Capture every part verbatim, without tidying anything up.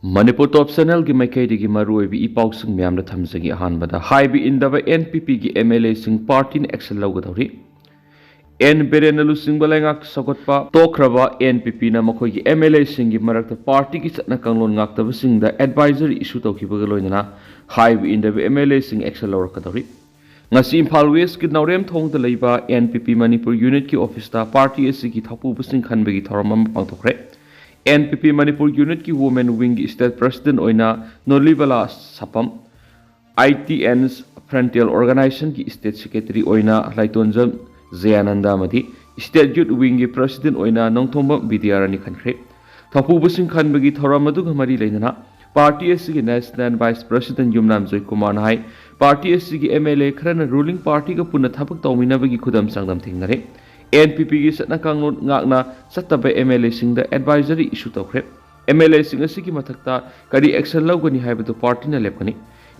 ꯃꯅꯤꯄꯨꯔ ꯇꯣꯞ ꯆꯦꯅꯦꯜꯒꯤ ꯃꯥꯏꯀꯩꯗꯒꯤ ꯃꯔꯨꯑꯣꯏꯕ ꯏ ꯄꯥꯎꯁꯤꯡ ꯃꯌꯥꯝꯗ ꯊꯝꯖꯒꯦ꯫ ꯑꯍꯥꯟꯕꯗ, ꯍꯥꯏꯕ ꯏꯟꯗꯕ ꯑꯦꯟ ꯄꯤ ꯄꯤꯒꯤ ꯑꯦꯝ ꯑꯦꯜ ꯑꯦꯁꯤꯡ ꯄꯥꯔꯇꯤꯅ ꯑꯦꯛꯁꯟ ꯂꯧꯒꯗꯧꯔꯤ꯫ ꯑꯦꯟ ꯕꯤꯔꯦꯟꯅ ꯂꯨꯆꯤꯡꯕ ꯂꯩꯉꯥꯛ ꯁꯧꯒꯠꯄ ꯇꯣꯛꯈ꯭ꯔꯕ ꯑꯦꯟ ꯄꯤ ꯄꯤꯅ ꯃꯈꯣꯏꯒꯤ ꯑꯦꯝ ꯑꯦꯜ ꯑꯦꯁꯤꯡꯒꯤ ꯃꯔꯛꯇ ꯄꯥꯔꯇꯤꯒꯤ ꯆꯠꯅ ꯀꯥꯡꯂꯣꯟ ꯉꯥꯛꯇꯕꯁꯤꯡꯗ ꯑꯦꯗꯚꯥꯏꯖꯔꯤ ꯏꯁꯨ ꯇꯧꯈꯤꯕꯒ ꯂꯣꯏꯅꯅ ꯍꯥꯏꯕ ꯏꯟꯗꯕ ꯑꯦꯝ ꯑꯦꯜ ꯑꯦꯁꯤꯡ ꯑꯦꯛꯁꯟ ꯂꯧꯔꯛꯀꯗꯧꯔꯤ꯫ ꯉꯁꯤ ꯏꯝꯐꯥꯜ ꯋꯦꯁꯀꯤ ꯅꯥꯎꯔꯦꯝꯊꯣꯡꯗ ꯂꯩꯕ ꯑꯦꯟ ꯄꯤ ꯄꯤ ꯃꯅꯤꯄꯨꯔ ꯌꯨꯅꯤꯠꯀꯤ ꯑꯣꯐꯤꯁꯇ ꯄꯥꯔꯇꯤ ꯑꯁꯤꯒꯤ ꯊꯧꯄꯨꯕꯁꯤꯡ ꯈꯟꯕꯒꯤ ꯊꯧꯔꯝ ꯑꯃ ꯄꯥꯡꯊꯣꯛꯈ꯭ꯔꯦ꯫ ꯑꯦꯟ ꯄꯤ ꯄꯤ ꯃꯅꯤꯄꯨꯔ ꯌꯨꯅꯤꯠꯀꯤ ꯋꯨꯃꯦꯟ ꯋꯤꯡꯒꯤ ꯁ꯭ꯇꯦꯠ ꯄ꯭ꯔꯁꯤꯗꯦꯟꯠ ꯑꯣꯏꯅ Nolibala Sapam, I T N frontier ꯑꯣꯔꯒꯅꯥꯏꯖꯦꯁꯟꯒꯤ ꯁ꯭ꯇꯦꯠ ꯁꯦꯀ꯭ꯔꯦꯇꯔꯤ ꯑꯣꯏꯅ ꯂꯥꯏꯇꯣꯟꯖꯝ ꯖꯌꯥꯅꯟꯗ ꯑꯃꯗꯤ ꯁ꯭ꯇꯦꯠ ꯌꯨꯠ ꯋꯤꯡꯒꯤ ꯄ꯭ꯔꯁꯤꯗꯦꯟꯠ ꯑꯣꯏꯅ ꯅꯣꯡꯊꯣꯝꯕꯝ ꯕꯤꯗ꯭ꯌꯥꯔꯥꯅꯤ ꯈꯟꯈ꯭ꯔꯦ꯫ ꯊꯧꯄꯨꯕꯁꯤꯡ ꯈꯟꯕꯒꯤ ꯊꯧꯔꯝ ꯑꯗꯨꯒ ꯃꯔꯤ ꯂꯩꯅꯅ ꯄꯥꯔꯇꯤ ꯑꯁꯤꯒꯤ ꯅꯦꯁꯅꯦꯜ ꯚꯥꯏꯁ ꯄ꯭ꯔꯁꯤꯗꯦꯟꯠ ꯌꯨꯝꯅꯥꯝ ꯖꯣꯏꯀꯨꯃꯥꯔꯅ ꯍꯥꯏ, ꯄꯥꯔꯇꯤ ꯑꯁꯤꯒꯤ ꯑꯦꯝ ꯑꯦꯜ ꯑꯦ ꯈꯔꯅ ꯔꯨꯂꯤꯡ ꯄꯥꯔꯇꯤꯒ ꯄꯨꯟꯅ ꯊꯕꯛ ꯇꯧꯃꯤꯟꯅꯕꯒꯤ ꯈꯨꯗꯝ ꯆꯥꯡꯗꯝ ꯊꯦꯡꯅꯔꯦ꯫ ꯑꯦꯟ ꯄꯤ ꯄꯤꯒꯤ ꯆꯠꯅ ꯀꯥꯡꯂꯣꯟ ꯉꯥꯛꯅ ꯆꯠꯇꯕ ꯑꯦꯝ ꯑꯦꯜ ꯑꯦꯁꯤꯡꯗ ꯑꯦꯗꯚꯥꯏꯖꯔꯤ ꯏꯁꯨ ꯇꯧꯈ꯭ꯔꯦ꯫ ꯑꯦꯝ ꯑꯦꯜ ꯑꯦꯁꯤꯡ ꯑꯁꯤꯒꯤ ꯃꯊꯛꯇ ꯀꯔꯤ ꯑꯦꯛꯁꯟ ꯂꯧꯒꯅꯤ ꯍꯥꯏꯕꯗꯨ ꯄꯥꯔꯇꯤꯅ ꯂꯦꯞꯀꯅꯤ꯫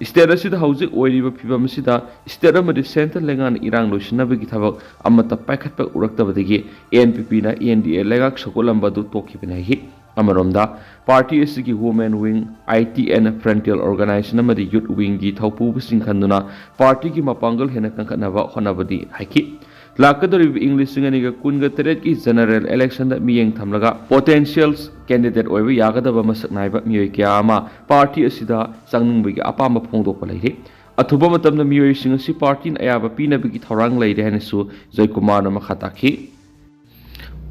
ꯁ꯭ꯇꯦꯠ ꯑꯁꯤꯗ ꯍꯧꯖꯤꯛ ꯑꯣꯏꯔꯤꯕ ꯐꯤꯕꯝ ꯑꯁꯤꯗ ꯁ꯭ꯇꯦꯠ ꯑꯃꯗꯤ ꯁꯦꯟꯇ꯭ꯔꯦꯜ ꯂꯩꯉꯥꯛꯅ ꯏꯔꯥꯡ ꯂꯣꯏꯁꯤꯟꯅꯕꯒꯤ ꯊꯕꯛ ꯑꯃꯠꯇ ꯄꯥꯏꯈꯠꯄ ꯎꯔꯛꯇꯕꯗꯒꯤ ꯑꯦꯟ ꯄꯤ ꯄꯤꯅ ꯑꯦꯟ ꯗꯤ ꯑꯦ ꯂꯩꯉꯥꯛ ꯁꯧꯒꯠꯂꯝꯕ ꯑꯗꯨ ꯇꯣꯛꯈꯤꯕꯅꯤ ꯍꯥꯏꯈꯤ꯫ ꯑꯃꯔꯣꯝꯗ, ꯄꯥꯔꯇꯤ ꯑꯁꯤꯒꯤ women wing, I T N frontier organisation ꯑꯃꯗꯤ ꯌꯨꯠ ꯋꯤꯡꯒꯤ ꯊꯧꯄꯨꯕꯁꯤꯡ ꯈꯟꯗꯨꯅ ꯄꯥꯔꯇꯤꯒꯤ ꯃꯄꯥꯡꯒꯜ ꯍꯦꯟꯅ ꯀꯟꯈꯠꯅꯕ ꯍꯣꯠꯅꯕꯗꯤ ꯍꯥꯏꯈꯤ꯫ ꯂꯥꯛꯀꯗꯧꯔꯤꯕ ꯏꯪ ꯂꯤꯁꯤꯡ ꯑꯅꯤꯒ ꯀꯨꯟꯒ ꯇꯔꯦꯠꯀꯤ ꯖꯦꯅꯔꯦꯜ ꯏꯂꯦꯛꯁꯟꯗ ꯃꯤꯠꯌꯦꯡ ꯊꯝꯂꯒ ꯄꯣꯇꯦꯟꯁꯤꯌꯦꯜ ꯀꯦꯟꯗꯤꯗꯦꯠ ꯑꯣꯏꯕ ꯌꯥꯒꯗꯕ ꯃꯁꯛ ꯅꯥꯏꯕ ꯃꯤꯑꯣꯏ ꯀꯌꯥ ꯑꯃ ꯄꯥꯔꯇꯤ ꯑꯁꯤꯗ ꯆꯪꯅꯤꯡꯕꯒꯤ ꯑꯄꯥꯝꯕ ꯐꯣꯡꯗꯣꯛꯄ ꯂꯩꯔꯤ꯫ ꯑꯊꯨꯕ ꯃꯇꯝꯗ ꯃꯤꯑꯣꯏꯁꯤꯡ ꯑꯁꯤ ꯄꯥꯔꯇꯤꯅ ꯑꯌꯥꯕ ꯄꯤꯅꯕꯒꯤ ꯊꯧꯔꯥꯡ ꯂꯩꯔꯦ ꯍꯥꯏꯅꯁꯨ ꯖꯣꯏꯀꯨꯃꯥꯔꯅ ꯃꯈꯥ ꯇꯥꯈꯤ꯫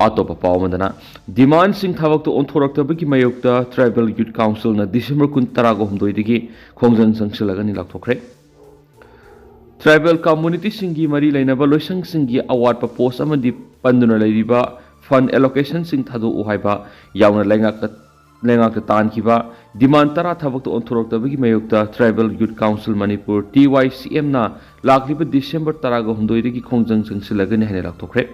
ꯑꯇꯣꯞꯄ ꯄꯥꯎ ꯑꯃꯗꯅ, ꯗꯤꯃꯥꯟꯁꯤꯡ ꯊꯕꯛꯇ ꯑꯣꯟꯊꯣꯔꯛꯇꯕꯒꯤ ꯃꯥꯌꯣꯛꯇ ꯇ꯭ꯔꯥꯏꯕꯦꯜ ꯌꯨꯠ ꯀꯥꯎꯟꯁꯤꯜꯅ ꯗꯤꯁꯦꯝꯕꯔ ꯀꯨꯟ ꯇꯔꯥꯒ ꯍꯨꯝꯗꯣꯏꯗꯒꯤ ꯈꯣꯡꯖꯪ ꯆꯪꯁꯤꯜꯂꯒꯅꯤ ꯂꯥꯎꯊꯣꯛꯈ꯭ꯔꯦ꯫ ꯇ꯭ꯔꯥꯏꯕꯦꯜ ꯀꯝꯃꯨꯅꯤꯇꯤꯁꯤꯡꯒꯤ ꯃꯔꯤ ꯂꯩꯅꯕ ꯂꯣꯏꯁꯪꯁꯤꯡꯒꯤ ꯑꯋꯥꯠꯄ ꯄꯣꯁ ꯑꯃꯗꯤ ꯄꯟꯗꯨꯅ ꯂꯩꯔꯤꯕ ꯐꯟ ꯑꯦꯂꯣꯀꯦꯁꯟꯁꯤꯡ ꯊꯥꯗꯣꯛꯎ ꯍꯥꯏꯕ ꯌꯥꯎꯅ ꯂꯩꯉꯥꯛꯇ ꯂꯩꯉꯥꯛꯇ ꯇꯥꯍꯟꯈꯤꯕ ꯗꯤꯃꯥꯟ ꯇꯔꯥ ꯊꯕꯛꯇ ꯑꯣꯟꯊꯣꯔꯛꯇꯕꯒꯤ ꯃꯥꯌꯣꯛꯇ ꯇ꯭ꯔꯥꯏꯕꯦꯜ ꯌꯨꯠ ꯀꯥꯎꯟꯁꯤꯜ ꯃꯅꯤꯄꯨꯔ, ꯇꯤ ꯋꯥꯏ ꯁꯤ ꯑꯦꯝꯅ ꯂꯥꯛꯂꯤꯕ ꯗꯤꯁꯦꯝꯕꯔ ꯇꯔꯥꯒ ꯍꯨꯝꯗꯣꯏꯗꯒꯤ ꯈꯣꯡꯖꯪ ꯆꯪꯁꯤꯜꯂꯒꯅꯤ ꯍꯥꯏꯅ ꯂꯥꯎꯊꯣꯛꯈ꯭ꯔꯦ꯫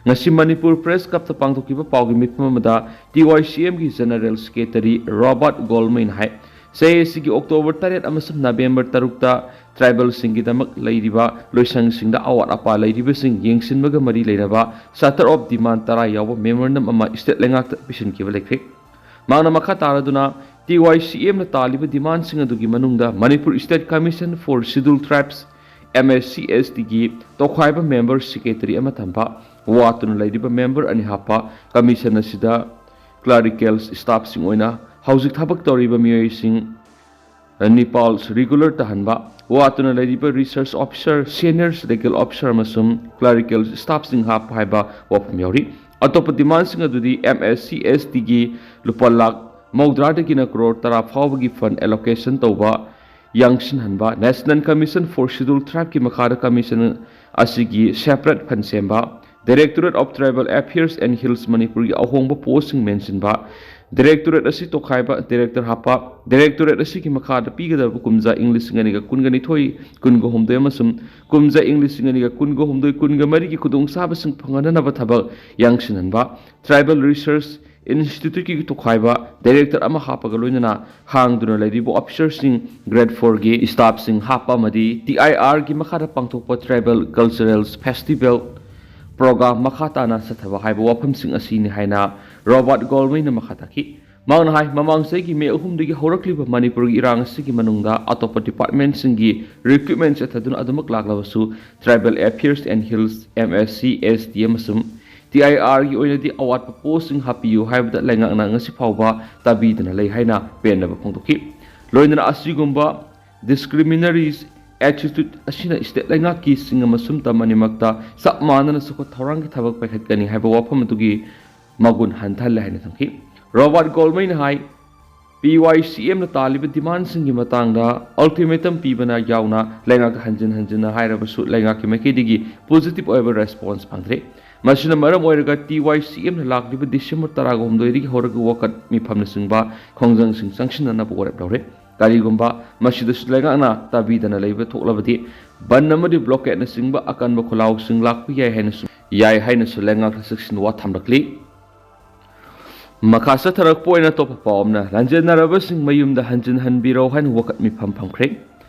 ꯉꯁꯤ ꯃꯅꯤꯄꯨꯔ ꯄ꯭ꯔꯦꯁ ꯀ꯭ꯂꯕꯇ ꯄꯥꯡꯊꯣꯛꯈꯤꯕ ꯄꯥꯎꯒꯤ ꯃꯤꯐꯝ ꯑꯃꯗ ꯇꯤ ꯋꯥꯏ ꯁꯤ ꯑꯦꯝꯒꯤ ꯖꯦꯅꯔꯦꯜ ꯁꯦꯀ꯭ꯔꯦꯇꯔꯤ ꯔꯣꯕꯥꯔꯠ ꯒꯣꯜꯃꯩꯅ ꯍꯥꯏ, ꯆꯍꯤ ꯑꯁꯤꯒꯤ ꯑꯣꯛꯇꯣꯕꯔ ꯇꯔꯦꯠ ꯑꯃꯁꯨꯡ ꯅꯕꯦꯝꯕꯔ ꯇꯔꯨꯛꯇ ꯇ꯭ꯔꯥꯏꯕꯦꯜꯁꯤꯡꯒꯤꯗꯃꯛ ꯂꯩꯔꯤꯕ ꯂꯣꯏꯁꯪꯁꯤꯡꯗ ꯑꯋꯥꯠ ꯑꯄꯥ ꯂꯩꯔꯤꯕꯁꯤꯡ ꯌꯦꯡꯁꯤꯟꯕꯒ ꯃꯔꯤ ꯂꯩꯅꯕ ꯆꯥꯔꯇꯔ ꯑꯣꯐ ꯗꯤꯃꯥꯟ ꯇꯔꯥ ꯌꯥꯎꯕ ꯃꯦꯃꯣꯔꯦꯟꯗꯝ ꯑꯃ ꯁ꯭ꯇꯦꯠ ꯂꯩꯉꯥꯛꯇ ꯄꯤꯁꯤꯟꯈꯤꯕ ꯂꯩꯈ꯭ꯔꯦ꯫ ꯃꯍꯥꯛꯅ ꯃꯈꯥ ꯇꯥꯔꯗꯨꯅ, ꯇꯤ ꯋꯥꯏ ꯁꯤ ꯑꯦꯝꯅ ꯇꯥꯜꯂꯤꯕ ꯗꯤꯃꯥꯟꯁꯤꯡ ꯑꯗꯨꯒꯤ ꯃꯅꯨꯡꯗ Manipur state commission for scheduled tribes, M S C S ꯇꯤꯒꯤ ꯇꯣꯈꯥꯏꯕ ꯃꯦꯝꯕꯔ ꯁꯦꯀ꯭ꯔꯦꯇꯔꯤ ꯑꯃ ꯊꯝꯕ, ꯋꯥꯠꯇꯨꯅ ꯂꯩꯔꯤꯕ ꯃꯦꯝꯕꯔ ꯑꯅꯤ ꯍꯥꯞꯄ, ꯀꯃꯤꯁꯟ ꯑꯁꯤꯗ ꯀ꯭ꯂꯥꯔꯤꯀꯦꯜ ꯁ꯭ꯇꯥꯐꯁꯤꯡ ꯑꯣꯏꯅ ꯍꯧꯖꯤꯛ ꯊꯕꯛ ꯇꯧꯔꯤꯕ ꯃꯤꯑꯣꯏꯁꯤꯡ ꯅꯤꯄꯥꯜ ꯔꯤꯒꯨꯂꯔ ꯇꯥꯍꯟꯕ, ꯋꯥꯠꯇꯨꯅ ꯂꯩꯔꯤꯕ ꯔꯤꯁꯔꯁ ꯑꯣꯐꯤꯁꯔ, ꯁꯦꯅꯤꯌꯔ ꯂꯤꯒꯦꯜ ꯑꯣꯐꯤꯁꯔ ꯑꯃꯁꯨꯡ ꯀ꯭ꯂꯥꯔꯤꯀꯦꯜ ꯁ꯭ꯇꯥꯐꯁꯤꯡ ꯍꯥꯞꯄ ꯍꯥꯏꯕ ꯋꯥꯐꯝ ꯌꯥꯎꯔꯤ꯫ ꯑꯇꯣꯞꯄ ꯗꯤꯃꯥꯟꯁꯤꯡ ꯑꯗꯨꯗꯤ ꯑꯦꯝ ꯑꯦꯁ ꯁꯤ ꯑꯦꯁ ꯇꯤꯒꯤ ꯂꯨꯄꯥ ꯂꯥꯈ ꯃꯧꯗ꯭ꯔꯥꯗꯒꯤꯅ ꯀ꯭ꯔꯣꯔ ꯇꯔꯥ ꯐꯥꯎꯕꯒꯤ ꯐꯟ ꯑꯦꯂꯣꯀꯦꯁꯟ ꯇꯧꯕ, ꯌꯥꯡꯁꯤꯟꯍꯟꯕ, ꯅꯦꯁꯅꯦꯜ ꯀꯃꯤꯁꯟ ꯐꯣꯔ ꯁꯤꯗꯨꯜ ꯇ꯭ꯔꯥꯏꯕꯀꯤ ꯃꯈꯥꯗ ꯀꯃꯤꯁꯟ ꯑꯁꯤꯒꯤ ꯁꯦꯄꯔꯦꯠ ꯐꯟ ꯁꯦꯝꯕ, Directorate of Tribal Affairs and Hills ꯃꯅꯤꯄꯨꯔꯒꯤ ꯑꯍꯣꯡꯕ ꯄꯣꯁꯁꯤꯡ ꯃꯦꯟꯁꯤꯟꯕ, ꯗꯥꯏꯔꯦꯛꯇꯣꯔꯦꯠ ꯑꯁꯤ ꯇꯣꯈꯥꯏꯕ, ꯗꯥꯏꯔꯦꯛꯇꯔ ꯍꯥꯞꯄ, ꯗꯥꯏꯔꯦꯛꯇꯣꯔꯦꯠ ꯑꯁꯤꯒꯤ ꯃꯈꯥꯗ ꯄꯤꯒꯗꯕ ꯀꯨꯝꯖꯥ ꯏꯪ ꯂꯤꯁꯤꯡ ꯑꯅꯤꯒ ꯀꯨꯟꯒ ꯅꯤꯊꯣꯏ, ꯀꯨꯟꯒ ꯍꯨꯝꯗꯣꯏ ꯑꯃꯁꯨꯡ ꯀꯨꯝꯖꯥ ꯏꯪ ꯂꯤꯁꯤꯡ ꯑꯅꯤꯒ ꯀꯨꯟꯒ ꯍꯨꯝꯗꯣꯏ, ꯀꯨꯟꯒ ꯃꯔꯤꯒꯤ ꯈꯨꯗꯣꯡꯆꯥꯕꯁꯤꯡ ꯐꯪꯍꯟꯅꯅꯕ ꯊꯕꯛ ꯌꯥꯡꯁꯤꯟꯍꯟꯕ, ꯇ꯭ꯔꯥꯏꯕꯦꯜ ꯔꯤꯁꯔꯁ ꯏꯟꯁꯇꯤꯇ꯭ꯌꯨꯠꯀꯤ ꯇꯣꯈꯥꯏꯕ ꯗꯥꯏꯔꯦꯛꯇꯔ ꯑꯃ ꯍꯥꯞꯄꯒ ꯂꯣꯏꯅꯅ ꯍꯥꯡꯗꯨꯅ ꯂꯩꯔꯤꯕ ꯑꯣꯐꯤꯁꯔꯁꯤꯡ, ꯒ꯭ꯔꯦꯗ ꯐꯣꯔꯒꯤ ꯁ꯭ꯇꯥꯐꯁꯤꯡ ꯍꯥꯞꯄ ꯑꯃꯗꯤ ꯇꯤ ꯑꯥꯏ ꯑꯥꯔꯒꯤ ꯃꯈꯥꯗ ꯄꯥꯡꯊꯣꯛꯄ ꯇ꯭ꯔꯥꯏꯕꯦꯜ ꯀꯜꯆꯔꯦꯜ ꯐꯦꯁꯇꯤꯚꯦꯜ ꯄ꯭ꯔꯣꯒ꯭ꯔꯥꯝ ꯃꯈꯥ ꯇꯥꯅ ꯆꯠꯊꯕ ꯍꯥꯏꯕ ꯋꯥꯐꯝꯁꯤꯡ ꯑꯁꯤꯅꯤ ꯍꯥꯏꯅ ꯔꯣꯕꯥꯔꯠ ꯒꯣꯜꯃꯩꯅ ꯃꯈꯥ ꯇꯥꯈꯤ꯫ ꯃꯍꯥꯛꯅ ꯍꯥꯏ, ꯃꯃꯥꯡ ꯆꯍꯤꯒꯤ ꯃꯦ ꯑꯍꯨꯝꯗꯒꯤ ꯍꯧꯔꯛꯂꯤꯕ ꯃꯅꯤꯄꯨꯔꯒꯤ ꯏꯔꯥꯡ ꯑꯁꯤꯒꯤ ꯃꯅꯨꯡꯗ ꯑꯇꯣꯞꯄ ꯗꯤꯄꯥꯔꯠꯃꯦꯟꯁꯤꯡꯒꯤ ꯔꯤꯀ꯭ꯔꯨꯠꯃꯦꯟ ꯆꯠꯊꯗꯨꯅ ꯑꯗꯨꯃꯛ ꯂꯥꯛꯂꯕꯁꯨ, tribal affairs and hills, M S C S T ꯑꯃꯁꯨꯡ ꯇꯤ ꯑꯥꯏ ꯑꯥꯔꯒꯤ ꯑꯣꯏꯅꯗꯤ ꯑꯋꯥꯠꯄ ꯄꯣꯁꯁꯤꯡ ꯍꯥꯞꯄꯤꯌꯨ ꯍꯥꯏꯕꯗ ꯂꯩꯉꯥꯛꯅ ꯉꯁꯤ ꯐꯥꯎꯕ ꯇꯥꯕꯤꯗꯅ ꯂꯩ ꯍꯥꯏꯅ ꯄꯦꯟꯅꯕ ꯐꯣꯡꯗꯣꯛꯈꯤ꯫ ꯂꯣꯏꯅꯅ ꯑꯁꯤꯒꯨꯝꯕ ꯗꯤꯁꯀ꯭ꯔꯤꯃꯤꯅꯔꯤ ꯑꯦꯇꯤꯇ꯭ꯌꯨꯠ ꯑꯁꯤꯅ ꯁ꯭ꯇꯦꯠ ꯂꯩꯉꯥꯛꯀꯤ ꯁꯤꯡ ꯑꯃꯁꯨꯡ ꯇꯝ ꯑꯅꯤꯃꯛꯇ ꯆꯞ ꯃꯥꯟꯅꯅ ꯆꯥꯎꯈꯠ ꯊꯧꯔꯥꯡꯒꯤ ꯊꯕꯛ ꯄꯥꯏꯈꯠꯀꯅꯤ ꯍꯥꯏꯕ ꯋꯥꯐꯝ ꯑꯗꯨꯒꯤ ꯃꯒꯨꯟ ꯍꯟꯊꯍꯜꯂꯦ ꯍꯥꯏꯅ ꯊꯝꯈꯤ꯫ ꯔꯣꯕꯥꯔꯠ ꯒꯣꯜꯃꯩꯅ ꯍꯥꯏ, ꯄꯤ ꯋꯥꯏ ꯁꯤ ꯑꯦꯝꯅ ꯇꯥꯜꯂꯤꯕ ꯗꯤꯃꯥꯟꯁꯤꯡꯒꯤ ꯃꯇꯥꯡꯗ ꯑꯜꯇꯤꯃꯦꯇꯝ ꯄꯤꯕꯅ ꯌꯥꯎꯅ ꯂꯩꯉꯥꯛꯇ ꯍꯟꯖꯤꯟ ꯍꯟꯖꯤꯟꯅ ꯍꯥꯏꯔꯕꯁꯨ ꯂꯩꯉꯥꯛꯀꯤ ꯃꯥꯏꯀꯩꯗꯒꯤ ꯄꯣꯖꯤꯇꯤꯚ ꯑꯣꯏꯕ ꯔꯦꯁꯄꯣꯟꯁ ꯐꯪꯗ꯭ꯔꯦ꯫ ꯃꯁꯤꯅ ꯃꯔꯝ ꯑꯣꯏꯔꯒ ꯇꯤ ꯋꯥꯏ ꯁꯤ ꯑꯦꯝꯅ ꯂꯥꯛꯂꯤꯕ ꯗꯤꯁꯦꯝꯕꯔ ꯇꯔꯥꯒ ꯍꯨꯝꯗꯣꯏꯗꯒꯤ ꯍꯧꯔꯒ ꯋꯥꯀꯠ ꯃꯤꯐꯝꯅꯆꯤꯡꯕ ꯈꯣꯡꯖꯪꯁꯤꯡ ꯆꯪꯁꯤꯟꯅꯅꯕ ꯋꯥꯔꯦꯞ ꯂꯧꯔꯦ꯫ ꯀꯔꯤꯒꯨꯝꯕ ꯃꯁꯤꯗꯁꯨ ꯂꯩꯉꯥꯛꯅ ꯇꯥꯕꯤꯗꯅ ꯂꯩꯕ ꯊꯣꯛꯂꯕꯗꯤ ꯕꯟ ꯑꯃꯗꯤ ꯕ꯭ꯂꯣꯀꯦꯠꯅꯆꯤꯡꯕ ꯑꯀꯟꯕ ꯈꯣꯜꯂꯥꯎꯁꯤꯡ ꯂꯥꯛꯄ ꯌꯥꯏ ꯍꯥꯏꯅꯁꯨ, ꯌꯥꯏ ꯍꯥꯏꯅꯁꯨ ꯂꯩꯉꯥꯛꯇ ꯆꯦꯛꯁꯤꯟ ꯋꯥ ꯊꯝꯂꯛꯂꯤ꯫ ꯃꯈꯥ ꯆꯠꯊꯔꯛꯄ ꯑꯣꯏꯅ ꯑꯇꯣꯞꯄ ꯄꯥꯎ ꯑꯃꯅ, ꯂꯥꯟꯖꯦꯟꯅꯔꯕꯁꯤꯡ ꯃꯌꯨꯝꯗ ꯍꯟꯖꯤꯟ ꯍꯟꯕꯤꯔꯣ ꯍꯥꯏꯅ ꯋꯥꯀꯠ ꯃꯤꯐꯝ ꯐꯝꯈ꯭ꯔꯦ꯫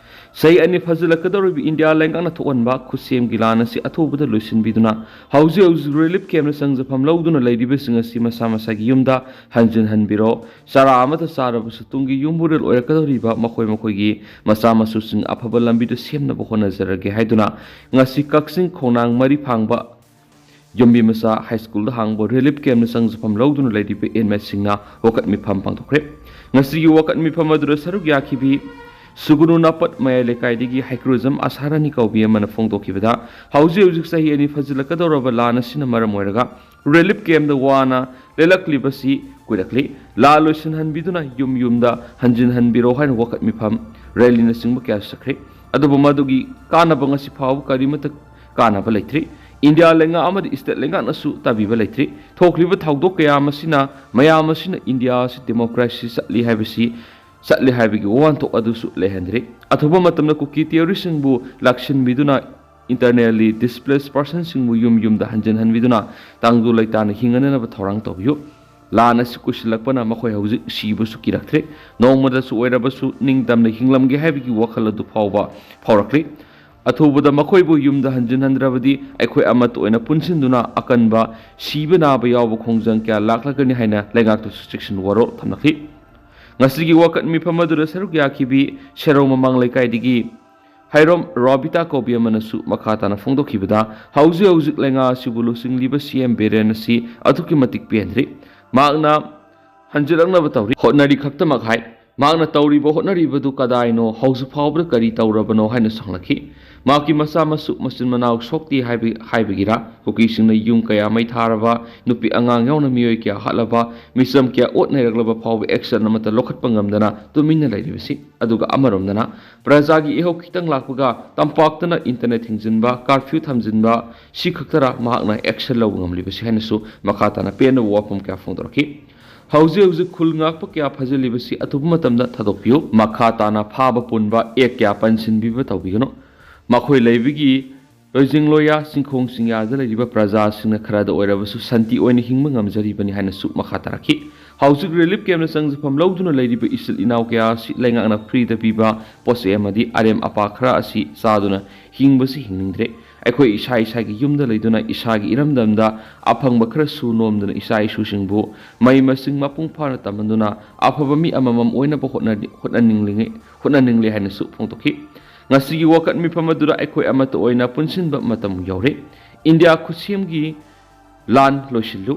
ꯆꯍꯤ ꯑꯅꯤ ꯐꯥꯖꯤꯜꯂꯛꯀꯗꯧꯔꯤꯕ ꯏꯟꯗꯤꯌꯥ ꯂꯩꯉꯥꯛꯅ ꯊꯣꯛꯍꯟꯕ ꯈꯨꯠꯁꯦꯝꯒꯤ ꯂꯥꯟ ꯑꯁꯤ ꯑꯊꯨꯕꯗ ꯂꯣꯏꯁꯤꯟꯕꯤꯗꯨꯅ ꯍꯧꯖꯤꯛ ꯍꯧꯖꯤꯛ ꯔꯤꯂꯤꯐ ꯀꯦꯝꯞꯇ ꯆꯪꯖꯐꯝ ꯂꯧꯗꯨꯅ ꯂꯩꯔꯤꯕꯁꯤꯡ ꯑꯁꯤ ꯃꯁꯥ ꯃꯁꯥꯒꯤ ꯌꯨꯝꯗ ꯍꯟꯖꯤꯟꯍꯟꯕꯤꯔꯣ꯫ ꯆꯔꯥ ꯑꯃꯠꯇ ꯆꯥꯔꯕꯁꯨ ꯇꯨꯡꯒꯤ ꯌꯨꯝꯕꯨꯔꯦꯜ ꯑꯣꯏꯔꯛꯀꯗꯧꯔꯤꯕ ꯃꯈꯣꯏ ꯃꯈꯣꯏꯒꯤ ꯃꯆꯥ ꯃꯁꯨꯁꯤꯡ ꯑꯐꯕ ꯂꯝꯕꯤꯗ ꯁꯦꯝꯅꯕ ꯍꯣꯠꯅꯖꯔꯒꯦ ꯍꯥꯏꯗꯨꯅ ꯉꯁꯤ ꯀꯛꯆꯤꯡ ꯈꯣꯡꯅꯥꯡ ꯃꯔꯤ ꯐꯥꯡꯕ ꯌꯨꯝꯕꯤ ꯃꯆꯥ ꯍꯥꯏ ꯁ꯭ꯀꯨꯜꯗ ꯍꯥꯡꯕ ꯔꯤꯂꯤꯐ ꯀꯦꯝꯞꯇ ꯆꯪꯖꯐꯝ ꯂꯧꯗꯨꯅ ꯂꯩꯔꯤꯕ ꯏꯟꯃꯦꯠꯁꯤꯡꯅ ꯋꯥꯀꯠ ꯃꯤꯐꯝ ꯄꯥꯡꯊꯣꯛꯈ꯭ꯔꯦ꯫ ꯉꯁꯤꯒꯤ ꯋꯥꯀꯠ ꯃꯤꯐꯝ ꯑꯗꯨꯗ ꯁꯔꯨꯛ ꯌꯥꯈꯤꯕꯤ ꯁꯨꯒꯨꯅꯨ ꯅꯥꯄꯠ ꯃꯌꯥꯏ ꯂꯩꯀꯥꯏꯗꯒꯤ ꯍꯩꯀ꯭ꯔꯨꯖꯝ ꯑꯁꯥꯔꯥꯅꯤ ꯀꯧꯕꯤ ꯑꯃꯅ ꯐꯣꯡꯗꯣꯛꯈꯤꯕꯗ, ꯍꯧꯖꯤꯛ ꯍꯧꯖꯤꯛ ꯆꯍꯤ ꯑꯅꯤ ꯐꯥꯖꯤꯜꯂꯛꯀꯗꯧꯔꯕ ꯂꯥꯟ ꯑꯁꯤꯅ ꯃꯔꯝ ꯑꯣꯏꯔꯒ ꯔꯤꯂꯤꯐ ꯀꯦꯝꯞꯇ ꯋꯥꯅ ꯂꯦꯜꯂꯛꯂꯤꯕꯁꯤ ꯀꯨꯏꯔꯛꯂꯤ꯫ ꯂꯥꯟ ꯂꯣꯏꯁꯤꯟꯍꯟꯕꯤꯗꯨꯅ ꯌꯨꯝ ꯌꯨꯝꯗ ꯍꯟꯖꯤꯟꯍꯟꯕꯤꯔꯣ ꯍꯥꯏꯅ ꯋꯥꯀꯠ ꯃꯤꯐꯝ, ꯔꯦꯂꯤꯅꯆꯤꯡꯕ ꯀꯌꯥꯁꯨ ꯆꯠꯈ꯭ꯔꯦ꯫ ꯑꯗꯨꯕꯨ ꯃꯗꯨꯒꯤ ꯀꯥꯟꯅꯕ ꯉꯁꯤ ꯐꯥꯎꯕ ꯀꯔꯤꯃꯠꯇ ꯀꯥꯟꯅꯕ ꯂꯩꯇ꯭ꯔꯤ꯫ ꯏꯟꯗꯤꯌꯥ ꯂꯩꯉꯥꯛ ꯑꯃꯗꯤ ꯁ꯭ꯇꯦꯠ ꯂꯩꯉꯥꯛꯅꯁꯨ ꯇꯥꯕꯤꯕ ꯂꯩꯇ꯭ꯔꯤ꯫ ꯊꯣꯛꯂꯤꯕ ꯊꯧꯗꯣꯛ ꯀꯌꯥ ꯑꯃꯁꯤꯅ ꯃꯌꯥꯝ ꯑꯁꯤꯅ ꯏꯟꯗꯤꯌꯥ ꯑꯁꯤ ꯗꯦꯃꯣꯀ꯭ꯔꯦꯁꯤ ꯆꯠꯂꯤ ꯍꯥꯏꯕꯁꯤ, ꯆꯠꯂꯤ ꯍꯥꯏꯕꯒꯤ ꯋꯥꯍꯟꯊꯣꯛ ꯑꯗꯨꯁꯨ ꯂꯩꯍꯟꯗ꯭ꯔꯤ꯫ ꯑꯊꯨꯕ ꯃꯇꯝꯗ ꯀꯨꯀꯤ ꯇꯦꯔꯣꯔꯤꯁꯁꯤꯡꯕꯨ ꯂꯥꯛꯁꯤꯟꯕꯤꯗꯨꯅ internally displaced personꯁꯤꯡꯕꯨ ꯌꯨꯝ ꯌꯨꯝꯗ ꯍꯟꯖꯤꯟꯍꯟꯕꯤꯗꯨꯅ ꯇꯥꯡꯖꯨ ꯂꯩꯇꯥꯅ ꯍꯤꯡꯍꯟꯅꯅꯕ ꯊꯧꯔꯥꯡ ꯇꯧꯕꯤꯌꯨ꯫ ꯂꯥꯟ ꯑꯁꯤ ꯀꯨꯏꯁꯤꯜꯂꯛꯄꯅ ꯃꯈꯣꯏ ꯍꯧꯖꯤꯛ ꯁꯤꯕꯁꯨ ꯀꯤꯔꯛꯇ꯭ꯔꯦ꯫ ꯅꯣꯡꯃꯗꯁꯨ ꯑꯣꯏꯔꯕꯁꯨ ꯅꯤꯡꯇꯝꯅ ꯍꯤꯡꯂꯝꯒꯦ ꯍꯥꯏꯕꯒꯤ ꯋꯥꯈꯜ ꯑꯗꯨ ꯐꯥꯎꯕ ꯐꯥꯎꯔꯛꯂꯤ꯫ ꯑꯊꯨꯕꯗ ꯃꯈꯣꯏꯕꯨ ꯌꯨꯝꯗ ꯍꯟꯖꯤꯟꯍꯟꯗ꯭ꯔꯕꯗꯤ ꯑꯩꯈꯣꯏ ꯑꯃꯠꯇ ꯑꯣꯏꯅ ꯄꯨꯟꯁꯤꯟꯗꯨꯅ ꯑꯀꯟꯕ ꯁꯤꯕ ꯅꯥꯕ ꯌꯥꯎꯕ ꯈꯣꯡꯖꯪ ꯀꯌꯥ ꯂꯥꯛꯂꯒꯅꯤ ꯍꯥꯏꯅ ꯂꯩꯉꯥꯛꯇꯁꯨ ꯆꯦꯛꯁꯤꯟ ꯋꯥꯔꯣꯜ ꯊꯝꯂꯛꯂꯤ꯫ ꯉꯁꯤꯒꯤ ꯋꯥꯀꯠ ꯃꯤꯐꯝ ꯑꯗꯨꯗ ꯁꯔꯨꯛ ꯌꯥꯈꯤꯕꯤ ꯁꯦꯔꯧ ꯃꯃꯥꯡ ꯂꯩꯀꯥꯏꯗꯒꯤ ꯍꯩꯔꯣꯝ ꯔꯣꯕꯤꯇꯥ ꯀꯧꯕꯤ ꯑꯃꯅꯁꯨ ꯃꯈꯥ ꯇꯥꯅ ꯐꯣꯡꯗꯣꯛꯈꯤꯕꯗ, ꯍꯧꯖꯤꯛ ꯍꯧꯖꯤꯛ ꯂꯩꯉꯥꯛ ꯑꯁꯤꯕꯨ ꯂꯨꯆꯤꯡꯂꯤꯕ ꯁꯤ ꯑꯦꯝ ꯕꯤꯔꯦꯟ ꯑꯁꯤ ꯑꯗꯨꯛꯀꯤ ꯃꯇꯤꯛ ꯄꯦꯟꯗ꯭ꯔꯤ꯫ ꯃꯍꯥꯛꯅ ꯍꯟꯖꯤꯜꯂꯛꯅꯕ ꯇꯧꯔꯤ, ꯍꯣꯠꯅꯔꯤ ꯈꯛꯇꯃꯛ ꯍꯥꯏ꯫ ꯃꯍꯥꯛꯅ ꯇꯧꯔꯤꯕ ꯍꯣꯠꯅꯔꯤꯕꯗꯨ ꯀꯗꯥꯏꯅꯣ, ꯍꯧꯖꯤꯛ ꯐꯥꯎꯕꯗ ꯀꯔꯤ ꯇꯧꯔꯕꯅꯣ ꯍꯥꯏꯅꯁꯨ ꯍꯪꯂꯛꯈꯤ꯫ ꯃꯍꯥꯛꯀꯤ ꯃꯆꯥ ꯃꯁꯨ, ꯃꯆꯤꯟ ꯃꯅꯥꯎ ꯁꯣꯛꯇꯦ ꯍꯥꯏꯕ-, ꯍꯥꯏꯕꯒꯤꯔꯥ, ꯀꯨꯀꯤꯁꯤꯡꯅ ꯌꯨꯝ ꯀꯌꯥ ꯃꯩ ꯊꯥꯔꯕ, ꯅꯨꯄꯤ ꯑꯉꯥꯡ ꯌꯥꯎꯅ ꯃꯤꯑꯣꯏ ꯀꯌꯥ ꯍꯥꯠꯂꯕ, ꯃꯤꯆꯝ ꯀꯌꯥ ꯑꯣꯠ ꯅꯩꯔꯛꯂꯕ ꯐꯥꯎꯕ action ꯑꯃꯠꯇ ꯂꯧꯈꯠꯄ ꯉꯝꯗꯅ ꯇꯨꯃꯤꯟꯅ ꯂꯩꯔꯤꯕꯁꯤ? ꯑꯗꯨꯒ ꯑꯃꯔꯣꯝꯗꯅ ꯄ꯭ꯔꯖꯥꯒꯤ ꯏꯍꯧ ꯈꯤꯇꯪ ꯂꯥꯛꯄꯒ ꯇꯝꯄꯥꯛꯇꯅ internet ꯊꯤꯡꯖꯤꯟꯕ, curfew ꯊꯝꯖꯤꯟꯕ, ꯁꯤ ꯈꯛꯇꯔ ꯃꯍꯥꯛꯅ action ꯂꯧꯕ ꯉꯝꯂꯤꯕꯁꯤ ꯍꯥꯏꯅꯁꯨ ꯃꯈꯥ ꯇꯥꯅ ꯄꯦꯟꯗꯕ ꯋꯥꯐꯝ ꯀꯌꯥ ꯐꯣꯡꯗꯣꯔꯛꯈꯤ꯫ ꯍꯧꯖꯤꯛ ꯍꯧꯖꯤꯛ ꯈꯨꯜ ꯉꯥꯛꯄ ꯀꯌꯥ ꯐꯥꯖꯤꯜꯂꯤꯕꯁꯤ ꯑꯊꯨꯕ ꯃꯇꯝꯗ ꯊꯥꯗꯣꯛꯄꯤꯌꯨ꯫ ꯃꯈꯥ ꯇꯥꯅ ꯐꯥꯕ ꯄꯨꯟꯕ act ꯀꯌꯥ ꯄꯟꯁꯤꯟꯕꯤꯕ ꯇꯧꯕꯤꯒꯅꯨ꯫ ꯃꯈꯣꯏ ꯂꯩꯕꯒꯤ ꯂꯣꯏꯖꯤꯡ ꯂꯣꯌꯥ, ꯆꯤꯡꯈꯣꯡ ꯆꯤꯡꯌꯥꯗ ꯂꯩꯔꯤꯕ ꯄ꯭ꯔꯖꯥꯁꯤꯡꯅ ꯈꯔꯗ ꯑꯣꯏꯔꯕꯁꯨ ꯁꯥꯟꯇꯤ ꯑꯣꯏꯅ ꯍꯤꯡꯕ ꯉꯝꯖꯔꯤꯕꯅꯤ ꯍꯥꯏꯅꯁꯨ ꯃꯈꯥ ꯇꯥꯔꯛꯈꯤ꯫ ꯍꯧꯖꯤꯛ ꯔꯤꯂꯤꯐ ꯀꯦꯝꯞꯇ ꯆꯪꯖꯐꯝ ꯂꯧꯗꯨꯅ ꯂꯩꯔꯤꯕ ꯏꯆꯤꯜ ꯏꯅꯥꯎ ꯀꯌꯥ ꯑꯁꯤ ꯂꯩꯉꯥꯛꯅ ꯐ꯭ꯔꯤꯗ ꯄꯤꯕ ꯄꯣꯠ ꯆꯩ ꯑꯃꯗꯤ ꯑꯔꯦꯝ ꯑꯄꯥ ꯈꯔ ꯑꯁꯤ ꯆꯥꯗꯨꯅ ꯍꯤꯡꯕꯁꯤ ꯍꯤꯡꯅꯤꯡꯗ꯭ꯔꯦ꯫ ꯑꯩꯈꯣꯏ ꯏꯁꯥ ꯏꯁꯥꯒꯤ ꯌꯨꯝꯗ ꯂꯩꯗꯨꯅ ꯏꯁꯥꯒꯤ ꯏꯔꯝꯗꯝꯗ ꯑꯐꯪꯕ ꯈꯔꯁꯨ ꯅꯣꯝꯗꯨꯅ ꯏꯆꯥ ꯏꯁꯨꯁꯤꯡꯕꯨ ꯃꯍꯩ ꯃꯁꯤꯡ ꯃꯄꯨꯡ ꯐꯥꯅ ꯇꯝꯍꯟꯗꯨꯅ ꯑꯐꯕ ꯃꯤ ꯑꯃꯃꯝ ꯑꯣꯏꯅꯕ ꯍꯣꯠꯅꯔꯤ-, ꯍꯣꯠꯅꯅꯤꯡꯂꯤꯉꯩ-, ꯍꯣꯠꯅꯅꯤꯡꯂꯦ ꯍꯥꯏꯅꯁꯨ ꯐꯣꯡꯗꯣꯛꯈꯤ꯫ ꯉꯁꯤꯒꯤ ꯋꯥꯀꯠ ꯃꯤꯐꯝ ꯑꯗꯨꯗ ꯑꯩꯈꯣꯏ ꯑꯃꯠꯇ ꯑꯣꯏꯅ ꯄꯨꯟꯁꯤꯟꯕ ꯃꯇꯝ ꯌꯧꯔꯦ꯫ ꯏꯟꯗꯤꯌꯥ ꯈꯨꯠꯁꯦꯝꯒꯤ ꯂꯥꯟ ꯂꯣꯏꯁꯤꯜꯂꯨ꯫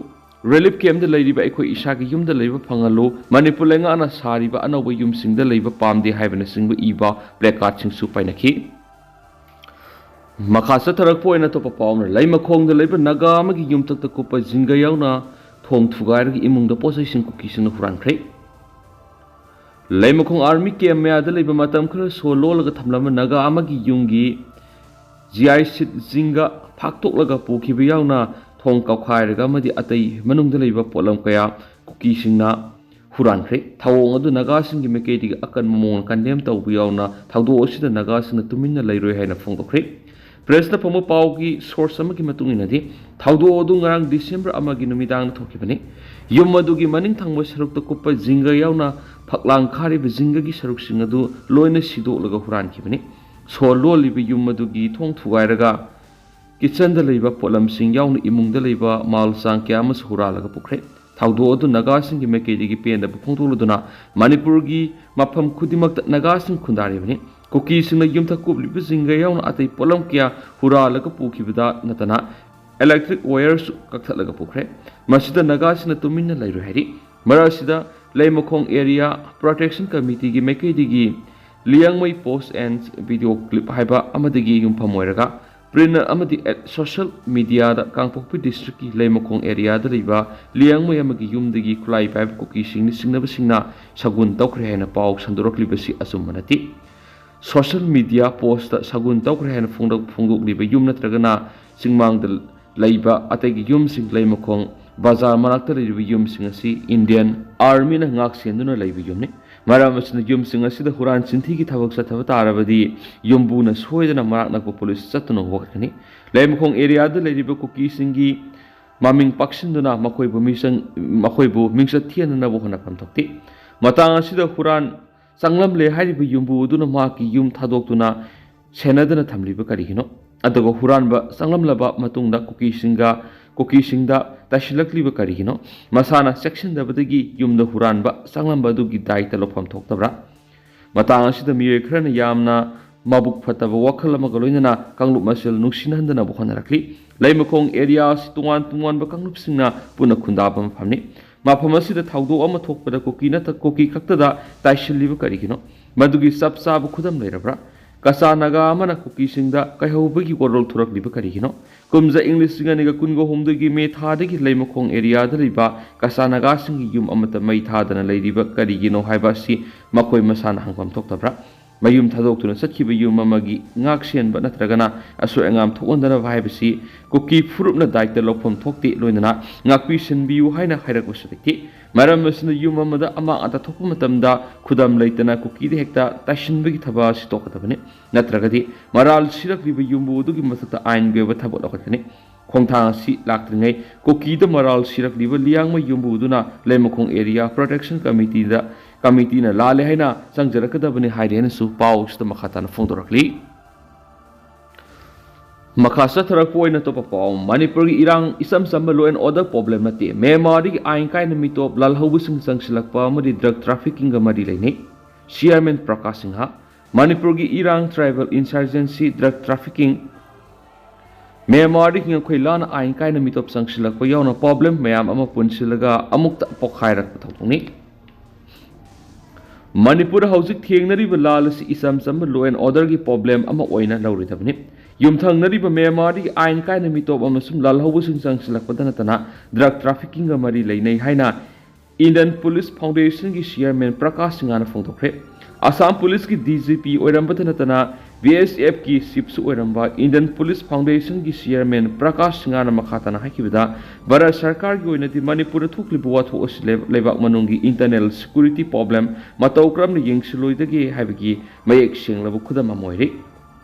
ꯔꯤꯂꯤꯐ ꯀꯦꯝꯞꯇ ꯂꯩꯔꯤꯕ ꯑꯩꯈꯣꯏ ꯏꯁꯥꯒꯤ ꯌꯨꯝꯗ ꯂꯩꯕ ꯐꯪꯍꯜꯂꯨ꯫ ꯃꯅꯤꯄꯨꯔ ꯂꯩꯉꯥꯛꯅ ꯁꯥꯔꯤꯕ ꯑꯅꯧꯕ ꯌꯨꯝꯁꯤꯡꯗ ꯂꯩꯕ ꯄꯥꯝꯗꯦ ꯍꯥꯏꯕꯅꯆꯤꯡꯕ ꯏꯕ placardꯁꯤꯡꯁꯨ ꯄꯥꯏꯅꯈꯤ꯫ ꯃꯈꯥ ꯆꯠꯊꯔꯛꯄ ꯑꯣꯏꯅ ꯑꯇꯣꯞꯄ ꯄꯥꯎ ꯑꯃꯅ, ꯂꯩꯃꯈꯣꯡꯗ ꯂꯩꯕ ꯅꯥꯒꯥ ꯑꯃꯒꯤ ꯌꯨꯝꯊꯛꯇ ꯀꯨꯞꯄ ꯖꯤꯡꯒ ꯌꯥꯎꯅ ꯊꯣꯡ ꯊꯨꯒꯥꯏꯔꯒ ꯏꯃꯨꯡꯗ ꯄꯣꯠꯆꯩꯁꯤꯡ ꯀꯨꯀꯤꯁꯤꯡꯅ ꯍꯨꯔꯥꯟꯈ꯭ꯔꯦ꯫ ꯂꯩꯃꯈꯣꯡ army camp ꯃꯌꯥꯗ ꯂꯩꯕ ꯃꯇꯝ ꯈꯔ ꯁꯣ ꯂꯣꯜꯂꯒ ꯊꯝꯂꯝꯕ ꯅꯥꯒꯥ ꯑꯃꯒꯤ ꯌꯨꯝꯒꯤ ꯖꯤꯌꯥꯏꯁꯤꯠ ꯖꯤꯡꯒ ꯐꯥꯛꯇꯣꯛꯂꯒ ꯄꯨꯈꯤꯕ ꯌꯥꯎꯅ ꯊꯣꯡ ꯀꯥꯎꯈꯥꯏꯔꯒ ꯑꯃꯗꯤ ꯑꯇꯩ ꯃꯅꯨꯡꯗ ꯂꯩꯕ ꯄꯣꯠꯂꯝ ꯀꯌꯥ ꯀꯨꯀꯤꯁꯤꯡꯅ ꯍꯨꯔꯥꯟꯈ꯭ꯔꯦ꯫ ꯊꯧꯑꯣꯡ ꯑꯗꯨ ꯅꯥꯒꯥꯁꯤꯡꯒꯤ ꯃꯥꯏꯀꯩꯗꯒꯤ ꯑꯀꯟꯕ ꯃꯑꯣꯡꯗ condemn ꯇꯧꯕ ꯌꯥꯎꯅ ꯊꯧꯗꯣꯛ ꯑꯁꯤꯗ ꯅꯥꯒꯥꯁꯤꯡꯅ ꯇꯨꯃꯤꯟꯅ ꯂꯩꯔꯣꯏ ꯍꯥꯏꯅ ꯐꯣꯡꯗꯣꯛꯈ꯭ꯔꯦ꯫ Pressꯇ ꯐꯪꯕ ꯄꯥꯎꯒꯤ source ꯑꯃꯒꯤ ꯃꯇꯨꯡ ꯏꯟꯅꯗꯤ, ꯊꯧꯗꯣꯛ ꯑꯗꯨ ꯉꯔꯥꯡ December ꯑꯃꯒꯤ ꯅꯨꯃꯤꯗꯥꯡꯗ ꯊꯣꯛꯈꯤꯕꯅꯤ꯫ ꯌꯨꯝ ꯑꯗꯨꯒꯤ ꯃꯅꯤꯡ ꯊꯪꯕ ꯁꯔꯨꯛꯇ ꯀꯨꯞꯄ ꯖꯤꯡꯒ ꯌꯥꯎꯅ ꯐꯛꯂꯥꯡ ꯈꯥꯔꯤꯕ ꯖꯤꯡꯒꯒꯤ ꯁꯔꯨꯛꯁꯤꯡ ꯑꯗꯨ ꯂꯣꯏꯅ ꯁꯤꯗꯣꯛꯂꯒ ꯍꯨꯔꯥꯟꯈꯤꯕꯅꯤ꯫ ꯁꯣ ꯂꯣꯜꯂꯤꯕ ꯌꯨꯝ ꯑꯗꯨꯒꯤ ꯊꯣꯡ ꯊꯨꯒꯥꯏꯔꯒ kitchenꯗ ꯂꯩꯕ ꯄꯣꯠꯂꯝꯁꯤꯡ ꯌꯥꯎꯅ ꯏꯃꯨꯡꯗ ꯂꯩꯕ ꯃꯥꯜ ꯆꯥꯡ ꯀꯌꯥ ꯑꯃꯁꯨ ꯍꯨꯔꯥꯜꯂꯒ ꯄꯨꯈ꯭ꯔꯦ꯫ ꯊꯧꯗꯣꯛ ꯑꯗꯨ ꯅꯥꯒꯥꯁꯤꯡꯒꯤ ꯃꯥꯏꯀꯩꯗꯒꯤ ꯄꯦꯟꯗꯕ ꯐꯣꯡꯗꯣꯛꯂꯗꯨꯅ ꯃꯅꯤꯄꯨꯔꯒꯤ ꯃꯐꯝ ꯈꯨꯗꯤꯡꯃꯛꯇ ꯅꯥꯒꯥꯁꯤꯡ ꯈꯨꯟꯗꯥꯔꯤꯕꯅꯤ꯫ ꯀꯨꯀꯤꯁꯤꯡꯅ ꯌꯨꯝꯊꯛ ꯀꯨꯞꯂꯤꯕ ꯖꯤꯡꯒ ꯌꯥꯎꯅ ꯑꯇꯩ ꯄꯣꯠꯂꯝ ꯀꯌꯥ ꯍꯨꯔꯥꯜꯂꯒ ꯄꯨꯈꯤꯕꯗ ꯅꯠꯇꯅ electric wireꯁꯨ ꯀꯛꯊꯠꯂꯒ ꯄꯨꯈ꯭ꯔꯦ꯫ ꯃꯁꯤꯗ ꯅꯥꯒꯥꯁꯤꯡꯅ ꯇꯨꯃꯤꯟꯅ ꯂꯩꯔꯣꯏ ꯍꯥꯏꯔꯤ꯫ ꯃꯔꯛ ꯑꯁꯤꯗ ꯂꯩꯃꯈꯣꯡ Area Protection Committeeꯒꯤ ꯃꯥꯏꯀꯩꯗꯒꯤ Liangmai Post and Video Clip ꯍꯥꯏꯕ ꯑꯃꯗꯒꯤ ꯌꯨꯝꯐꯝ ꯑꯣꯏꯔꯒ print ꯑꯃꯗꯤ at social mediaꯗ ꯀꯥꯡꯄꯣꯛꯄꯤ districtꯀꯤ ꯂꯩꯃꯈꯣꯡ areaꯗ ꯂꯩꯕ ꯂꯤꯌꯥꯡꯃꯩ ꯑꯃꯒꯤ ꯌꯨꯝꯗꯒꯤ ꯈꯨꯠꯂꯥꯏ ꯄꯥꯏꯕ ꯀꯨꯀꯤꯁꯤꯡꯅ ꯆꯤꯡꯅꯕꯁꯤꯡꯅ ꯁꯒꯨꯟ ꯇꯧꯈ꯭ꯔꯦ ꯍꯥꯏꯅ ꯄꯥꯎ ꯁꯟꯗꯣꯔꯛꯂꯤꯕꯁꯤ ꯑꯆꯨꯝꯕ ꯅꯠꯇꯦ꯫ Social media postꯇ ꯁꯒꯨꯟ ꯇꯧꯈ꯭ꯔꯦ ꯍꯥꯏꯅ ꯐꯣꯡꯗꯣꯛ-, ꯐꯣꯡꯗꯣꯛꯂꯤꯕ ꯌꯨꯝ ꯅꯠꯇ꯭ꯔꯒꯅ ꯆꯤꯡꯃꯥꯡꯗ ꯂꯩꯕ ꯑꯇꯩꯒꯤ ꯌꯨꯝꯁꯤꯡ, ꯂꯩꯃꯈꯣꯡ ꯕꯖꯥꯔ ꯃꯅꯥꯛꯇ ꯂꯩꯔꯤꯕ ꯌꯨꯝꯁꯤꯡ ꯑꯁꯤ Indian Armyꯅ ꯉꯥꯛ ꯁꯦꯟꯗꯨꯅ ꯂꯩꯕ ꯌꯨꯝꯅꯤ꯫ ꯃꯔꯝ ꯑꯁꯤꯅ ꯌꯨꯝꯁꯤꯡ ꯑꯁꯤꯗ ꯍꯨꯔꯥꯟ ꯆꯤꯟꯊꯤꯒꯤ ꯊꯕꯛ ꯆꯠꯊꯕ ꯇꯥꯔꯕꯗꯤ ꯌꯨꯝꯕꯨꯅ ꯁꯣꯏꯗꯅ ꯃꯅꯥꯛ ꯅꯛꯄ ꯄꯨꯂꯤꯁ ꯆꯠꯇꯨꯅ ꯋꯥꯀꯠꯀꯅꯤ꯫ ꯂꯩꯃꯈꯣꯡ areaꯗ ꯂꯩꯔꯤꯕ ꯀꯨꯀꯤꯁꯤꯡꯒꯤ ꯃꯃꯤꯡ ꯄꯥꯛꯁꯤꯟꯗꯨꯅ ꯃꯈꯣꯏꯕꯨ ꯃꯤꯆꯪ-, ꯃꯈꯣꯏꯕꯨ ꯃꯤꯡꯆꯠ ꯊꯤꯍꯟꯅꯅꯕ ꯍꯣꯠꯅꯐꯝ ꯊꯣꯛꯇꯦ꯫ ꯃꯇꯥꯡ ꯑꯁꯤꯗ ꯍꯨꯔꯥꯟ ꯆꯪꯂꯝꯂꯦ ꯍꯥꯏꯔꯤꯕ ꯌꯨꯝꯕꯨ ꯑꯗꯨꯅ ꯃꯍꯥꯛꯀꯤ ꯌꯨꯝ ꯊꯥꯗꯣꯛꯇꯨꯅ ꯁꯦꯟꯅꯗꯅ ꯊꯝꯂꯤꯕ ꯀꯔꯤꯒꯤꯅꯣ? ꯑꯗꯨꯒ ꯍꯨꯔꯥꯟꯕ ꯆꯪꯂꯝꯂꯕ ꯃꯇꯨꯡꯗ ꯀꯨꯀꯤꯁꯤꯡꯒ, ꯀꯨꯀꯤꯁꯤꯡꯗ ꯇꯥꯏꯁꯤꯜꯂꯛꯂꯤꯕ ꯀꯔꯤꯒꯤꯅꯣ? ꯃꯁꯥꯅ ꯆꯦꯛꯁꯤꯟꯗꯕꯗꯒꯤ ꯌꯨꯝꯗ ꯍꯨꯔꯥꯟꯕ ꯆꯪꯂꯝꯕ ꯑꯗꯨꯒꯤ ꯗꯥꯏꯇ ꯂꯧꯐꯝ ꯊꯣꯛꯇꯕ꯭ꯔꯥ? ꯃꯇꯥꯡ ꯑꯁꯤꯗ ꯃꯤꯑꯣꯏ ꯈꯔꯅ ꯌꯥꯝꯅ ꯃꯕꯨꯛ ꯐꯠꯇꯕ ꯋꯥꯈꯜ ꯑꯃꯒ ꯂꯣꯏꯅꯅ ꯀꯥꯡꯂꯨꯞ ꯃꯁꯦꯜ ꯅꯨꯡꯁꯤꯅꯍꯟꯗꯅꯕ ꯍꯣꯠꯅꯔꯛꯂꯤ꯫ ꯂꯩꯃꯈꯣꯡ ꯑꯦꯔꯤꯌꯥ ꯑꯁꯤ ꯇꯣꯉꯥꯟ ꯇꯣꯉꯥꯟꯕ ꯀꯥꯡꯂꯨꯞꯁꯤꯡꯅ ꯄꯨꯟꯅ ꯈꯨꯟꯗꯥꯕ ꯃꯐꯝꯅꯤ꯫ ꯃꯐꯝ ꯑꯁꯤꯗ ꯊꯧꯗꯣꯛ ꯑꯃ ꯊꯣꯛꯄꯗ ꯀꯨꯀꯤ ꯅꯠꯇ-, ꯀꯨꯀꯤ ꯈꯛꯇꯗ ꯇꯥꯏꯁꯤꯜꯂꯤꯕ ꯀꯔꯤꯒꯤꯅꯣ? ꯃꯗꯨꯒꯤ ꯆꯞ ꯆꯥꯕ ꯈꯨꯗꯝ ꯂꯩꯔꯕ꯭ꯔꯥ? ꯀꯆꯥ ꯅꯥꯒꯥ ꯑꯃꯅ ꯀꯨꯀꯤꯁꯤꯡꯗ ꯀꯩꯍꯧꯕꯒꯤ ꯋꯥꯔꯣꯜ ꯊꯣꯔꯛꯂꯤꯕ ꯀꯔꯤꯒꯤꯅꯣ? ꯀꯨꯝꯖꯥ ꯏꯪ ꯂꯤꯁꯤꯡ ꯑꯅꯤꯒ ꯀꯨꯟꯒ ꯍꯨꯝꯗꯣꯏꯒꯤ ꯃꯦ ꯊꯥꯗꯒꯤ ꯂꯩꯃꯈꯣꯡ ꯑꯦꯔꯤꯌꯥꯗ ꯂꯩꯕ ꯀꯆꯥ ꯅꯥꯒꯥꯁꯤꯡꯒꯤ ꯌꯨꯝ ꯑꯃꯠꯇ ꯃꯩ ꯊꯥꯗꯅ ꯂꯩꯔꯤꯕ ꯀꯔꯤꯒꯤꯅꯣ ꯍꯥꯏꯕ ꯑꯁꯤ ꯃꯈꯣꯏ ꯃꯁꯥꯅ ꯍꯪꯐꯝ ꯊꯣꯛꯇꯕ꯭ꯔꯥ? ꯃꯌꯨꯝ ꯊꯥꯗꯣꯛꯇꯨꯅ ꯆꯠꯈꯤꯕ ꯌꯨꯝ ꯑꯃꯒꯤ ꯉꯥꯛ ꯁꯦꯟꯕ ꯅꯠꯇ꯭ꯔꯒꯅ ꯑꯁꯣꯏ ꯑꯉꯥꯝ ꯊꯣꯛꯍꯟꯗꯅꯕ ꯍꯥꯏꯕꯁꯤ ꯀꯨꯀꯤ ꯐꯨꯔꯨꯞꯅ ꯗꯥꯏꯇ ꯂꯧꯐꯝ ꯊꯣꯛꯇꯦ, ꯂꯣꯏꯅꯅ ꯉꯥꯛꯄꯤ ꯁꯦꯟꯕꯤꯌꯨ ꯍꯥꯏꯅ ꯍꯥꯏꯔꯛꯄꯁꯨ ꯂꯩꯇꯦ꯫ ꯃꯔꯝ ꯑꯁꯤꯅ ꯌꯨꯝ ꯑꯃꯗ ꯑꯃꯥꯡ ꯑꯇꯥ ꯊꯣꯛꯄ ꯃꯇꯝꯗ ꯈꯨꯗꯝ ꯂꯩꯇꯅ ꯀꯨꯀꯤꯗ ꯍꯦꯛꯇ ꯇꯥꯏꯁꯤꯟꯕꯒꯤ ꯊꯕꯛ ꯑꯁꯤ ꯇꯣꯛꯀꯗꯕꯅꯤ꯫ ꯅꯠꯇ꯭ꯔꯒꯗꯤ ꯃꯔꯥꯜ ꯁꯤꯔꯛꯂꯤꯕ ꯌꯨꯝꯕꯨ ꯑꯗꯨꯒꯤ ꯃꯊꯛꯇ ꯑꯥꯏꯟꯒꯤ ꯑꯣꯏꯕ ꯊꯕꯛ ꯂꯧꯈꯠꯀꯅꯤ꯫ ꯈꯣꯡꯊꯥꯡ ꯑꯁꯤ ꯂꯥꯛꯇ꯭ꯔꯤꯉꯩ ꯀꯨꯀꯤꯗ ꯃꯔꯥꯜ ꯁꯤꯔꯛꯂꯤꯕ ꯂꯤꯌꯥꯡꯃꯩ ꯌꯨꯝꯕꯨꯗꯨꯅ ꯂꯩꯃꯈꯣꯡ ꯑꯦꯔꯤꯌꯥ ꯄ꯭ꯔꯣꯇꯦꯛꯁꯟ ꯀꯃꯤꯇꯤꯗ, ꯀꯃꯤꯇꯤꯅ ꯂꯥꯜꯂꯦ ꯍꯥꯏꯅ ꯆꯪꯖꯔꯛꯀꯗꯕꯅꯤ ꯍꯥꯏꯔꯤ ꯍꯥꯏꯅꯁꯨ ꯄꯥꯎ ꯑꯁꯤꯗ ꯃꯈꯥ ꯇꯥꯅ ꯐꯣꯡꯗꯣꯔꯛꯂꯤ꯫ ꯃꯈꯥ ꯆꯠꯊꯔꯛꯄ ꯑꯣꯏꯅ ꯑꯇꯣꯞꯄ ꯄꯥꯎ, ꯃꯅꯤꯄꯨꯔꯒꯤ ꯏꯔꯥꯡ ꯏꯆꯝ ꯆꯝꯕ law and order problem ꯅꯠꯇꯦ, ꯃ꯭ꯌꯥꯟꯃꯥꯔꯗꯒꯤ ꯑꯥꯏꯟ ꯀꯥꯏꯅ ꯃꯤꯇꯣꯞ ꯂꯥꯜꯍꯧꯕꯁꯤꯡ ꯆꯪꯁꯤꯜꯂꯛꯄ ꯑꯃꯗꯤ drug trafficking ꯒ ꯃꯔꯤ ꯂꯩꯅꯩ꯫ ꯆꯤꯌꯔꯃꯦꯟ ꯄ꯭ꯔꯀꯥꯁ ꯁꯤꯡꯍ꯫ ꯃꯅꯤꯄꯨꯔꯒꯤ ꯏꯔꯥꯡ, tribal insurgency, drug trafficking, ꯃ꯭ꯌꯥꯟꯃꯥꯔꯗꯒꯤ ꯉꯝꯈꯩ ꯂꯥꯟꯅ ꯑꯥꯏꯟ ꯀꯥꯏꯅ ꯃꯤꯇꯣꯞ ꯆꯪꯁꯤꯜꯂꯛꯄ ꯌꯥꯎꯅ problem ꯃꯌꯥꯝ ꯑꯃ ꯄꯨꯟꯁꯤꯜꯂꯒ ꯑꯃꯨꯛꯇ ꯄꯣꯈꯥꯏꯔꯛꯄ ꯊꯧꯗꯣꯛꯅꯤ꯫ ꯃꯅꯤꯄꯨꯔꯗ ꯍꯧꯖꯤꯛ ꯊꯦꯡꯅꯔꯤꯕ ꯂꯥꯜ ꯑꯁꯤ ꯏꯆꯝ ꯆꯝꯕ law and order ꯒꯤ problem ꯑꯃ ꯑꯣꯏꯅ ꯂꯧꯔꯣꯏꯗꯕꯅꯤ꯫ ꯌꯨꯝꯊꯪꯅꯔꯤꯕ ꯃ꯭ꯌꯥꯟꯃꯥꯔꯗꯒꯤ ꯑꯥꯏꯟ ꯀꯥꯏꯅ ꯃꯤꯇꯣꯞ ꯑꯃꯁꯨꯡ ꯂꯥꯜꯍꯧꯕꯁꯤꯡ ꯆꯪꯁꯤꯜꯂꯛꯄꯗ ꯅꯠꯇꯅ drug trafficking ꯒ ꯃꯔꯤ ꯂꯩꯅꯩ ꯍꯥꯏꯅ Indian Police Foundation ꯒꯤ ꯆꯤꯌꯔꯃꯦꯟ ꯄ꯭ꯔꯀꯥꯁ ꯁꯤꯡꯍꯅ ꯐꯣꯡꯗꯣꯛꯈ꯭ꯔꯦ꯫ ꯑꯁꯥꯝ ꯄꯨꯂꯤꯁꯀꯤ D G P ꯑꯣꯏꯔꯝꯕꯇ ꯅꯠꯇꯅ B S F ꯀꯤ chief ꯁꯨ ꯑꯣꯏꯔꯝꯕ Indian Police Foundation ꯒꯤ ꯆꯤꯌꯔꯃꯦꯟ ꯄ꯭ꯔꯀꯥꯁ ꯁꯤꯡꯍꯅ ꯃꯈꯥ ꯇꯥꯅ ꯍꯥꯏꯈꯤꯕꯗ, ꯚꯥꯔꯠ ꯁꯔꯀꯥꯔꯒꯤ ꯑꯣꯏꯅꯗꯤ ꯃꯅꯤꯄꯨꯔꯗ ꯊꯣꯛꯂꯤꯕ ꯋꯥꯊꯣꯛ ꯑꯁꯤ ꯂꯩ-, ꯂꯩꯕꯥꯛ ꯃꯅꯨꯡꯒꯤ internal security problem ꯃꯇꯧ ꯀꯔꯝꯅ ꯌꯦꯡꯁꯤꯜꯂꯣꯏꯗꯒꯦ ꯍꯥꯏꯕꯒꯤ ꯃꯌꯦꯛ ꯁꯦꯡꯂꯕ ꯈꯨꯗꯝ ꯑꯃ ꯑꯣꯏꯔꯤ꯫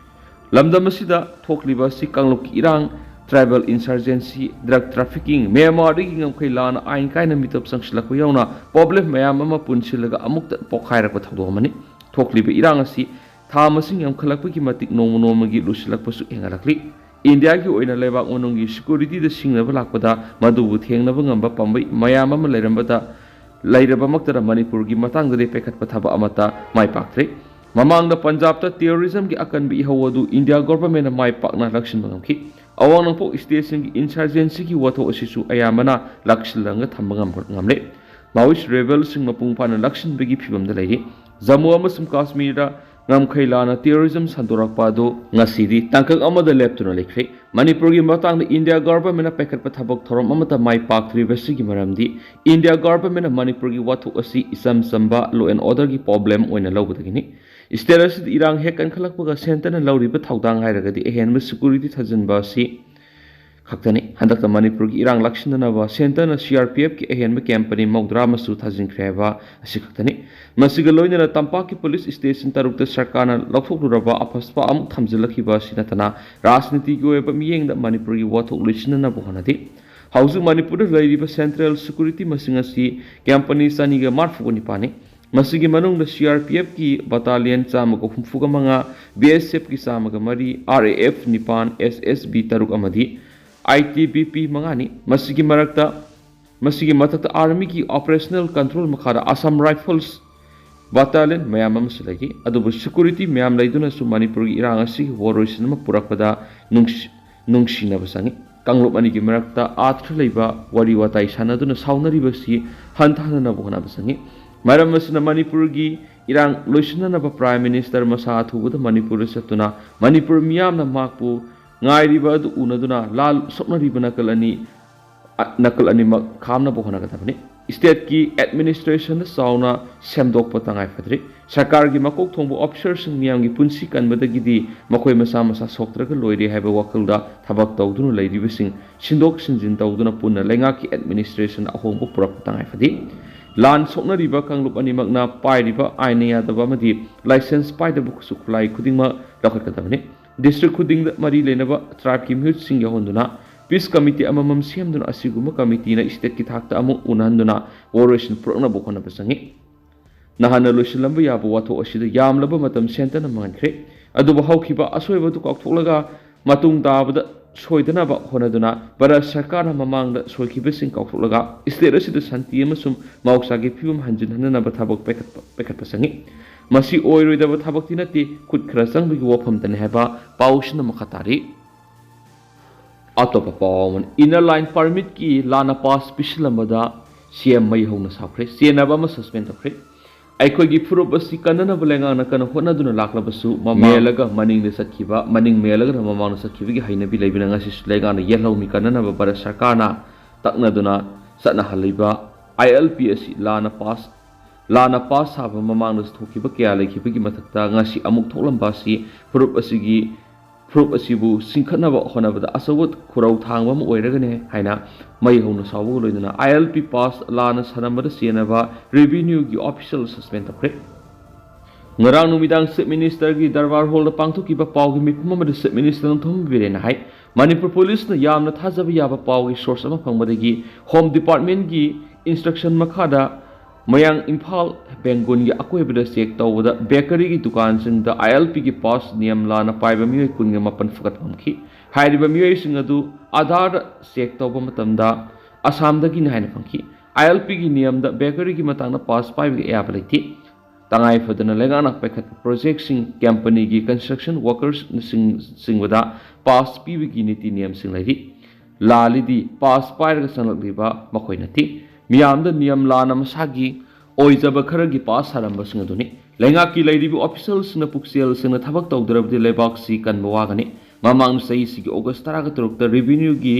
ꯂꯝꯗꯝ ꯑꯁꯤꯗ ꯊꯣꯛꯂꯤꯕ ꯑꯁꯤ ꯀꯥꯡꯂꯨꯞꯀꯤ ꯏꯔꯥꯡ, tribal insurgency, drug trafficking, ꯃ꯭ꯌꯥꯟꯃꯥꯔꯗꯒꯤ ꯉꯝꯈꯩ ꯂꯥꯟꯅ ꯑꯥꯏꯟ ꯀꯥꯏꯅ ꯃꯤꯇꯣꯞ ꯆꯪꯁꯤꯜꯂꯛꯄ ꯌꯥꯎꯅ problem ꯃꯌꯥꯝ ꯑꯃ ꯄꯨꯟꯁꯤꯜꯂꯒ ꯑꯃꯨꯛꯇ ꯄꯣꯛꯈꯥꯏꯔꯛꯄ ꯊꯧꯗꯣꯛ ꯑꯃꯅꯤ꯫ ꯊꯣꯛꯂꯤꯕ ꯏꯔꯥꯡ ꯑꯁꯤ ꯊꯥ ꯃꯁꯤꯡ ꯌꯥꯝꯈꯠꯂꯛꯄꯒꯤ ꯃꯇꯤꯛ ꯅꯣꯡꯃ ꯅꯣꯡꯃꯒꯤ ꯂꯨꯁꯤꯜꯂꯛꯄꯁꯨ ꯍꯦꯟꯒꯠꯂꯛꯂꯤ꯫ ꯏꯟꯗꯤꯌꯥꯒꯤ ꯑꯣꯏꯅ ꯂꯩꯕꯥꯛ ꯃꯅꯨꯡꯒꯤ securityꯗ ꯁꯤꯡꯅꯕ ꯂꯥꯛꯄꯗ ꯃꯗꯨꯕꯨ ꯊꯦꯡꯅꯕ ꯉꯝꯕ ꯄꯥꯝꯕꯩ ꯃꯌꯥꯝ ꯑꯃ ꯂꯩꯔꯝꯕꯗ, ꯂꯩꯔꯕꯃꯛꯇꯗ ꯃꯅꯤꯄꯨꯔꯒꯤ ꯃꯇꯥꯡꯗꯗꯤ ꯄꯥꯏꯈꯠꯄ ꯊꯕꯛ ꯑꯃꯠꯇ ꯃꯥꯏ ꯄꯥꯛꯇ꯭ꯔꯤ꯫ ꯃꯃꯥꯡꯗ ꯄꯟꯖꯥꯕꯇ terrorismꯒꯤ ꯑꯀꯟꯕ ꯏꯍꯧ ꯑꯗꯨ ꯏꯟꯗꯤꯌꯥ governmentꯅ ꯃꯥꯏ ꯄꯥꯛꯅ ꯂꯥꯛꯁꯤꯟꯕ ꯉꯝꯈꯤ꯫ ꯑꯋꯥꯡ ꯅꯣꯡꯄꯣꯛ stateꯁꯤꯡꯒꯤ insurgencyꯒꯤ ꯋꯥꯊꯣꯛ ꯑꯁꯤꯁꯨ ꯑꯌꯥꯝꯕꯅ ꯂꯥꯛꯁꯤꯜꯂꯒ ꯊꯝꯕ ꯉꯝ-, ꯉꯝꯂꯦ꯫ Maoist rebelꯁꯤꯡ ꯃꯄꯨꯡ ꯐꯥꯅ ꯂꯥꯛꯁꯤꯟꯕꯒꯤ ꯐꯤꯕꯝꯗ ꯂꯩꯔꯤ꯫ ꯖꯝꯃꯨ ꯑꯃꯁꯨꯡ ꯀꯥꯁꯃꯤꯔꯗ ꯉꯝꯈꯩ ꯂꯥꯟꯅ terrorism ꯁꯟꯗꯣꯔꯛꯄ ꯑꯗꯨ ꯉꯁꯤꯗꯤ ꯇꯥꯡꯀꯛ ꯑꯃꯗ ꯂꯦꯞꯇꯨꯅ ꯂꯩꯈ꯭ꯔꯦ꯫ ꯃꯅꯤꯄꯨꯔꯒꯤ ꯃꯇꯥꯡꯗ ꯏꯟꯗꯤꯌꯥ governmentꯅ ꯄꯥꯏꯈꯠꯄ ꯊꯕꯛ ꯊꯧꯔꯝ ꯑꯃꯠꯇ ꯃꯥꯏ ꯄꯥꯛꯇ꯭ꯔꯤꯕꯁꯤꯒꯤ ꯃꯔꯝꯗꯤ ꯏꯟꯗꯤꯌꯥ governmentꯅ ꯃꯅꯤꯄꯨꯔꯒꯤ ꯋꯥꯊꯣꯛ ꯑꯁꯤ ꯏꯆꯝ ꯆꯝꯕ law and orderꯒꯤ problem ꯑꯣꯏꯅ ꯂꯧꯕꯗꯒꯤꯅꯤ꯫ State ꯑꯁꯤꯗ ꯏꯔꯥꯡ ꯍꯦꯛ ꯀꯟꯈꯠꯂꯛꯄꯒ centreꯅ ꯂꯧꯔꯤꯕ ꯊꯧꯗꯥꯡ ꯍꯥꯏꯔꯒꯗꯤ ꯑꯍꯦꯟꯕ security ꯊꯥꯖꯤꯟꯕ ꯑꯁꯤ ꯈꯛꯇꯅꯤ꯫ ꯍꯟꯗꯛꯇ ꯃꯅꯤꯄꯨꯔꯒꯤ ꯏꯔꯥꯡ ꯂꯥꯛꯁꯤꯟꯅꯅꯕ centreꯅ CRPFꯀꯤ ꯑꯍꯦꯟꯕ company ꯃꯧꯗ꯭ꯔꯥ ꯑꯃꯁꯨ ꯊꯥꯖꯤꯟꯈ꯭ꯔꯦ ꯍꯥꯏꯕ ꯑꯁꯤ ꯈꯛꯇꯅꯤ꯫ ꯃꯁꯤꯒ ꯂꯣꯏꯅꯅ ꯇꯝꯄꯥꯛꯀꯤ police station ꯇꯔꯨꯛꯇ ꯁꯔꯀꯥꯔꯅ ꯂꯧꯊꯣꯛꯂꯨꯔꯕ ꯑꯐꯁꯄꯥ ꯑꯃꯨꯛ ꯊꯝꯖꯤꯜꯂꯛꯈꯤꯕ ꯑꯁꯤ ꯅꯠꯇꯅ ꯔꯥꯖꯅꯤꯇꯤꯒꯤ ꯑꯣꯏꯕ ꯃꯤꯠꯌꯦꯡꯗ ꯃꯅꯤꯄꯨꯔꯒꯤ ꯋꯥꯊꯣꯛ ꯂꯣꯏꯁꯤꯟꯅꯅꯕ ꯍꯣꯠꯅꯗꯦ꯫ ꯍꯧꯖꯤꯛ ꯃꯅꯤꯄꯨꯔꯗ ꯂꯩꯔꯤꯕ central security ꯃꯁꯤꯡ ꯑꯁꯤ company ꯆꯅꯤꯒ ꯃꯔꯤꯐꯨ ꯅꯤꯄꯥꯟꯅꯤ꯫ ꯃꯁꯤꯒꯤ ꯃꯅꯨꯡꯗ CRPFꯀꯤ battalion ꯆꯥꯝꯃꯒ ꯍꯨꯝꯐꯨꯒ ꯃꯉꯥ, BSFꯀꯤ ꯆꯥꯝꯃꯒ ꯃꯔꯤ, RAF ꯅꯤꯄꯥꯟ, SSB ꯇꯔꯨꯛ ꯑꯃꯗꯤ ITBP ꯃꯉꯥꯅꯤ꯫ ꯃꯁꯤꯒꯤ ꯃꯔꯛꯇ, ꯃꯁꯤꯒꯤ ꯃꯊꯛꯇ armyꯒꯤ operational control ꯃꯈꯥꯗ Assam Rifles battalion ꯃꯌꯥꯝ ꯑꯃꯁꯨ ꯂꯩꯔꯤ꯫ ꯑꯗꯨꯕꯨ security ꯃꯌꯥꯝ ꯂꯩꯗꯨꯅꯁꯨ ꯃꯅꯤꯄꯨꯔꯒꯤ ꯏꯔꯥꯡ ꯑꯁꯤꯒꯤ ꯋꯥꯔꯣꯏꯁꯤꯟ ꯑꯃ ꯄꯨꯔꯛꯄꯗ ꯅꯨꯡꯁꯤ-, ꯅꯨꯡꯁꯤꯅꯕ ꯆꯪꯏ꯫ ꯀꯥꯡꯂꯨꯞ ꯑꯅꯤꯒꯤ ꯃꯔꯛꯇ ꯑꯥꯔꯊ ꯂꯩꯕ ꯋꯥꯔꯤ ꯋꯥꯇꯥꯏ ꯁꯥꯟꯅꯗꯨꯅ ꯁꯥꯎꯅꯔꯤꯕꯁꯤ ꯍꯟꯊꯍꯟꯅꯅꯕ ꯍꯣꯠꯅꯕ ꯆꯪꯏ꯫ ꯃꯔꯝ ꯑꯁꯤꯅ ꯃꯅꯤꯄꯨꯔꯒꯤ ꯏꯔꯥꯡ ꯂꯣꯏꯁꯤꯟꯅꯅꯕ Prime Minister ꯃꯁꯥ ꯑꯊꯨꯕꯗ ꯃꯅꯤꯄꯨꯔꯗ ꯆꯠꯇꯨꯅ ꯃꯅꯤꯄꯨꯔ ꯃꯤꯌꯥꯝꯅ ꯃꯍꯥꯛꯄꯨ ꯉꯥꯏꯔꯤꯕ ꯑꯗꯨ ꯎꯅꯗꯨꯅ ꯂꯥꯜ ꯁꯣꯛꯅꯔꯤꯕ ꯅꯥꯀꯜ ꯑꯅꯤ, ꯑ, ꯅꯥꯀꯜ ꯑꯅꯤꯃꯛ ꯈꯥꯝꯅꯕ ꯍꯣꯠꯅꯒꯗꯕꯅꯤ꯫ Stateꯀꯤ administrationꯗ ꯆꯥꯎꯅ ꯁꯦꯝꯗꯣꯛꯄ ꯇꯉꯥꯏ ꯐꯗ꯭ꯔꯤ꯫ ꯁꯔꯀꯥꯔꯒꯤ ꯃꯀꯣꯛ ꯊꯣꯡꯕ officerꯁꯤꯡ ꯃꯤꯌꯥꯝꯒꯤ ꯄꯨꯟꯁꯤ ꯀꯟꯕꯗꯒꯤꯗꯤ ꯃꯈꯣꯏ ꯃꯁꯥ ꯃꯁꯥ ꯁꯣꯛꯇ꯭ꯔꯒ ꯂꯣꯏꯔꯦ ꯍꯥꯏꯕ ꯋꯥꯈꯜꯗ ꯊꯕꯛ ꯇꯧꯗꯨꯅ ꯂꯩꯔꯤꯕꯁꯤꯡ ꯁꯤꯟꯗꯣꯛ ꯁꯤꯟꯖꯤꯟ ꯇꯧꯗꯨꯅ ꯄꯨꯟꯅ ꯂꯩꯉꯥꯛꯀꯤ administration ꯑꯍꯣꯡꯕ ꯄꯨꯔꯛꯄ ꯇꯉꯥꯏ ꯐꯗꯦ꯫ ꯂꯥꯟ ꯁꯣꯛꯅꯔꯤꯕ ꯀꯥꯡꯂꯨꯞ ꯑꯅꯤꯃꯛꯅ ꯄꯥꯏꯔꯤꯕ ꯑꯥꯏꯟꯅ ꯌꯥꯗꯕ ꯑꯃꯗꯤ license ꯄꯥꯏꯗꯕ ꯈꯨꯠꯁꯨ ꯈꯨꯠꯂꯥꯏ ꯈꯨꯗꯤꯡꯃꯛ ꯂꯧꯈꯠꯀꯗꯕꯅꯤ꯫ ꯗꯤꯁꯇ꯭ꯔꯤꯛ ꯈꯨꯗꯤꯡꯗ ꯃꯔꯤ ꯂꯩꯅꯕ ꯇ꯭ꯔꯥꯏꯕꯀꯤ ꯃꯤꯍꯨꯠꯁꯤꯡ ꯌꯥꯎꯍꯟꯗꯨꯅ ꯄꯤꯁ ꯀꯃꯤꯇꯤ ꯑꯃꯃꯝ ꯁꯦꯝꯗꯨꯅ ꯑꯁꯤꯒꯨꯝꯕ ꯀꯃꯤꯇꯤꯅ ꯁ꯭ꯇꯦꯠꯀꯤ ꯊꯥꯛꯇ ꯑꯃꯨꯛ ꯎꯅꯍꯟꯗꯨꯅ ꯋꯥꯔꯣꯏꯁꯤꯟ ꯄꯨꯔꯛꯅꯕ ꯍꯣꯠꯅꯕ ꯆꯪꯏ꯫ ꯅꯍꯥꯟꯅ ꯂꯣꯏꯁꯤꯜꯂꯝꯕ ꯌꯥꯕ ꯋꯥꯊꯣꯛ ꯑꯁꯤꯗ ꯌꯥꯝꯂꯕ ꯃꯇꯝ ꯁꯦꯟꯇꯅ ꯃꯥꯡꯍꯟꯈ꯭ꯔꯦ꯫ ꯑꯗꯨꯕꯨ ꯍꯧꯈꯤꯕ ꯑꯁꯣꯏꯕꯗꯨ ꯀꯥꯎꯊꯣꯛꯂꯒ ꯃꯇꯨꯡ ꯇꯥꯕꯗ ꯁꯣꯏꯗꯅꯕ ꯍꯣꯠꯅꯗꯨꯅ ꯚꯥꯔꯠ ꯁꯔꯀꯥꯔꯅ ꯃꯃꯥꯡꯗ ꯁꯣꯏꯈꯤꯕꯁꯤꯡ ꯀꯥꯎꯊꯣꯛꯂꯒ ꯁ꯭ꯇꯦꯠ ꯑꯁꯤꯗ ꯁꯥꯟꯇꯤ ꯑꯃꯁꯨꯡ ꯃꯍꯧꯁꯥꯒꯤ ꯐꯤꯕꯝ ꯍꯟꯖꯤꯟꯍꯟꯅꯅꯕ ꯊꯕꯛ ꯄꯥꯏꯈꯠꯄ, ꯄꯥꯏꯈꯠꯄ ꯆꯪꯏ꯫ ꯃꯁꯤ ꯑꯣꯏꯔꯣꯏꯗꯕ ꯊꯕꯛꯇꯤ ꯅꯠꯇꯦ, ꯈꯨꯠ ꯈꯔ ꯆꯪꯕꯒꯤ ꯋꯥꯐꯝꯇꯅꯤ ꯍꯥꯏꯕ ꯄꯥꯎꯁꯤꯅ ꯃꯈꯥ ꯇꯥꯔꯤ꯫ ꯑꯇꯣꯞꯄ ꯄꯥꯎ ꯑꯃꯅ, ꯏꯟꯅꯔ ꯂꯥꯏꯟ ꯄꯔꯃꯤꯠꯀꯤ ꯂꯥꯟꯅ ꯄꯥꯁ ꯄꯤꯁꯤꯜꯂꯝꯕꯗ ꯁꯤ ꯑꯦꯝ ꯃꯩ ꯍꯧꯅ ꯁꯥꯎꯈ꯭ꯔꯦ, ꯆꯦꯟꯅꯕ ꯑꯃ ꯁꯁꯄꯦꯟ ꯇꯧꯈ꯭ꯔꯦ꯫ ꯑꯩꯈꯣꯏꯒꯤ ꯐꯨꯔꯨꯞ ꯑꯁꯤ ꯀꯟꯅꯅꯕ ꯂꯩꯉꯥꯛꯅ ꯀꯟꯅ ꯍꯣꯠꯅꯗꯨꯅ ꯂꯥꯛꯂꯕꯁꯨ, ꯃꯃꯥꯡ ꯃꯦꯜꯂꯒ ꯃꯅꯤꯡꯗ ꯆꯠꯈꯤꯕ, ꯃꯅꯤꯡ ꯃꯦꯜꯂꯒꯅ ꯃꯃꯥꯡꯗ ꯆꯠꯈꯤꯕꯒꯤ ꯍꯩꯅꯕꯤ ꯂꯩꯕꯅ ꯉꯁꯤꯁꯨ ꯂꯩꯉꯥꯛꯅ ꯌꯦꯜꯍꯧꯃꯤ ꯀꯟꯅꯅꯕ ꯚꯥꯔꯠ ꯁꯔꯀꯥꯔꯅ ꯇꯛꯅꯗꯨꯅ ꯆꯠꯅꯍꯜꯂꯤꯕ ꯑꯥꯏ ꯑꯦꯜ ꯄꯤ ꯑꯁꯤ ꯂꯥꯟꯅ ꯄꯥꯁ, ꯂꯥꯟꯅ ꯄꯥꯁ ꯁꯥꯕ ꯃꯃꯥꯡꯗꯁꯨ ꯊꯣꯛꯈꯤꯕ ꯀꯌꯥ ꯂꯩꯈꯤꯕꯒꯤ ꯃꯊꯛꯇ ꯉꯁꯤ ꯑꯃꯨꯛ ꯊꯣꯛꯂꯝꯕ ꯑꯁꯤ ꯐꯨꯔꯨꯞ ꯑꯁꯤꯒꯤ ꯐꯨꯔꯨꯞ ꯑꯁꯤꯕꯨ ꯆꯤꯡꯈꯠꯅꯕ ꯍꯣꯠꯅꯕꯗ ꯑꯆꯧꯕ ꯈꯨꯔꯧ ꯊꯥꯡꯕ ꯑꯃ ꯑꯣꯏꯔꯒꯅꯤ ꯍꯥꯏꯅ ꯃꯩ ꯍꯧꯅ ꯁꯥꯎꯕꯒ ꯂꯣꯏꯅꯅ ꯑꯥꯏ ꯑꯦꯜ ꯄꯤ ꯄꯥꯁ ꯂꯥꯟꯅ ꯁꯥꯔꯝꯕꯗ ꯆꯦꯟꯅꯕ ꯔꯦꯚꯤꯅ꯭ꯌꯨꯒꯤ ꯑꯣꯐꯤꯁꯤꯌꯦꯜ ꯁꯁꯄꯦꯟ ꯇꯧꯈ꯭ꯔꯦ꯫ ꯉꯔꯥꯡ ꯅꯨꯃꯤꯗꯥꯡ ꯆꯤꯐ ꯃꯤꯅꯤꯁꯇꯔꯒꯤ ꯗꯔꯕꯥꯔ ꯍꯣꯜꯗ ꯄꯥꯡꯊꯣꯛꯈꯤꯕ ꯄꯥꯎꯒꯤ ꯃꯤꯐꯝ ꯑꯃꯗ ꯆꯤꯐ ꯃꯤꯅꯤꯁꯇꯔ ꯅꯣꯡꯊꯣꯝꯕꯝ ꯕꯤꯔꯦꯟꯅ ꯍꯥꯏ, ꯃꯅꯤꯄꯨꯔ ꯄꯨꯂꯤꯁꯅ ꯌꯥꯝꯅ ꯊꯥꯖꯕ ꯌꯥꯕ ꯄꯥꯎꯒꯤ ꯁꯣꯔꯁ ꯑꯃ ꯐꯪꯕꯗꯒꯤ ꯍꯣꯝ ꯗꯤꯄꯥꯔꯠꯃꯦꯟꯒꯤ ꯏꯟꯁꯇ꯭ꯔꯛꯁꯟ ꯃꯈꯥꯗ ꯃꯌꯥꯡ ꯏꯝꯐꯥꯜ ꯕꯦꯡꯒꯨꯟꯒꯤ ꯑꯀꯣꯏꯕꯗ ꯆꯦꯛ ꯇꯧꯕꯗ ꯕꯦꯀꯔꯤꯒꯤ ꯗꯨꯀꯥꯟꯁꯤꯡꯗ ꯑꯥꯏ ꯑꯦꯜ ꯄꯤꯒꯤ ꯄꯥꯁ ꯅꯤꯌꯝ ꯂꯥꯟꯅ ꯄꯥꯏꯕ ꯃꯤꯑꯣꯏ ꯀꯨꯟꯒ ꯃꯥꯄꯟ ꯐꯒꯠꯄ ꯉꯝꯈꯤ꯫ ꯍꯥꯏꯔꯤꯕ ꯃꯤꯑꯣꯏꯁꯤꯡ ꯑꯗꯨ ꯑꯥꯙꯥꯔꯗ ꯆꯦꯛ ꯇꯧꯕ ꯃꯇꯝꯗ ꯑꯁꯥꯝꯗꯒꯤꯅꯤ ꯍꯥꯏꯅ ꯐꯪꯈꯤ꯫ ꯑꯥꯏ ꯑꯦꯜ ꯄꯤꯒꯤ ꯅꯤꯌꯝꯗ ꯕꯦꯀꯔꯤꯒꯤ ꯃꯇꯥꯡꯗ ꯄꯥꯁ ꯄꯥꯏꯕꯒꯤ ꯑꯌꯥꯕ ꯂꯩꯇꯦ꯫ ꯇꯉꯥꯏ ꯐꯗꯅ ꯂꯩꯉꯥꯛꯅ ꯄꯥꯏꯈꯠꯄ ꯄ꯭ꯔꯣꯖꯦꯛꯁꯤꯡ, ꯀꯝꯄꯅꯤꯒꯤ ꯀꯟꯁꯇ꯭ꯔꯛꯁꯟ ꯋꯥꯀꯔꯁꯅꯆꯤꯡ-, ꯆꯤꯡꯕꯗ ꯄꯥꯁ ꯄꯤꯕꯒꯤ ꯅꯤꯇꯤ ꯅꯤꯌꯝꯁꯤꯡ ꯂꯩꯔꯤ꯫ ꯂꯥꯜꯂꯤꯗꯤ ꯄꯥꯁ ꯄꯥꯏꯔꯒ ꯆꯪꯂꯛꯂꯤꯕ ꯃꯈꯣꯏ ꯅꯠꯇꯦ꯫ ꯃꯤꯌꯥꯝꯗ ꯅꯤꯌꯝ ꯂꯥꯟꯅ ꯃꯁꯥꯒꯤ ꯑꯣꯏꯖꯕ ꯈꯔꯒꯤ ꯄꯥꯁ ꯁꯥꯔꯝꯕꯁꯤꯡ ꯑꯗꯨꯅꯤ꯫ ꯂꯩꯉꯥꯛꯀꯤ ꯂꯩꯔꯤꯕ ꯑꯣꯐꯤꯁꯤꯌꯦꯜꯁꯤꯡꯅ ꯄꯨꯛꯆꯦꯜ ꯁꯦꯡꯅ ꯊꯕꯛ ꯇꯧꯗ꯭ꯔꯕꯗꯤ ꯂꯩꯕꯥꯛꯁꯤ ꯀꯟꯕ ꯋꯥꯒꯅꯤ꯫ ꯃꯃꯥꯡ ꯆꯍꯤꯁꯤꯒꯤ ꯑꯣꯒꯁ ꯇꯔꯥꯒ ꯇꯔꯨꯛꯇ ꯔꯦꯚꯤꯅ꯭ꯌꯨꯒꯤ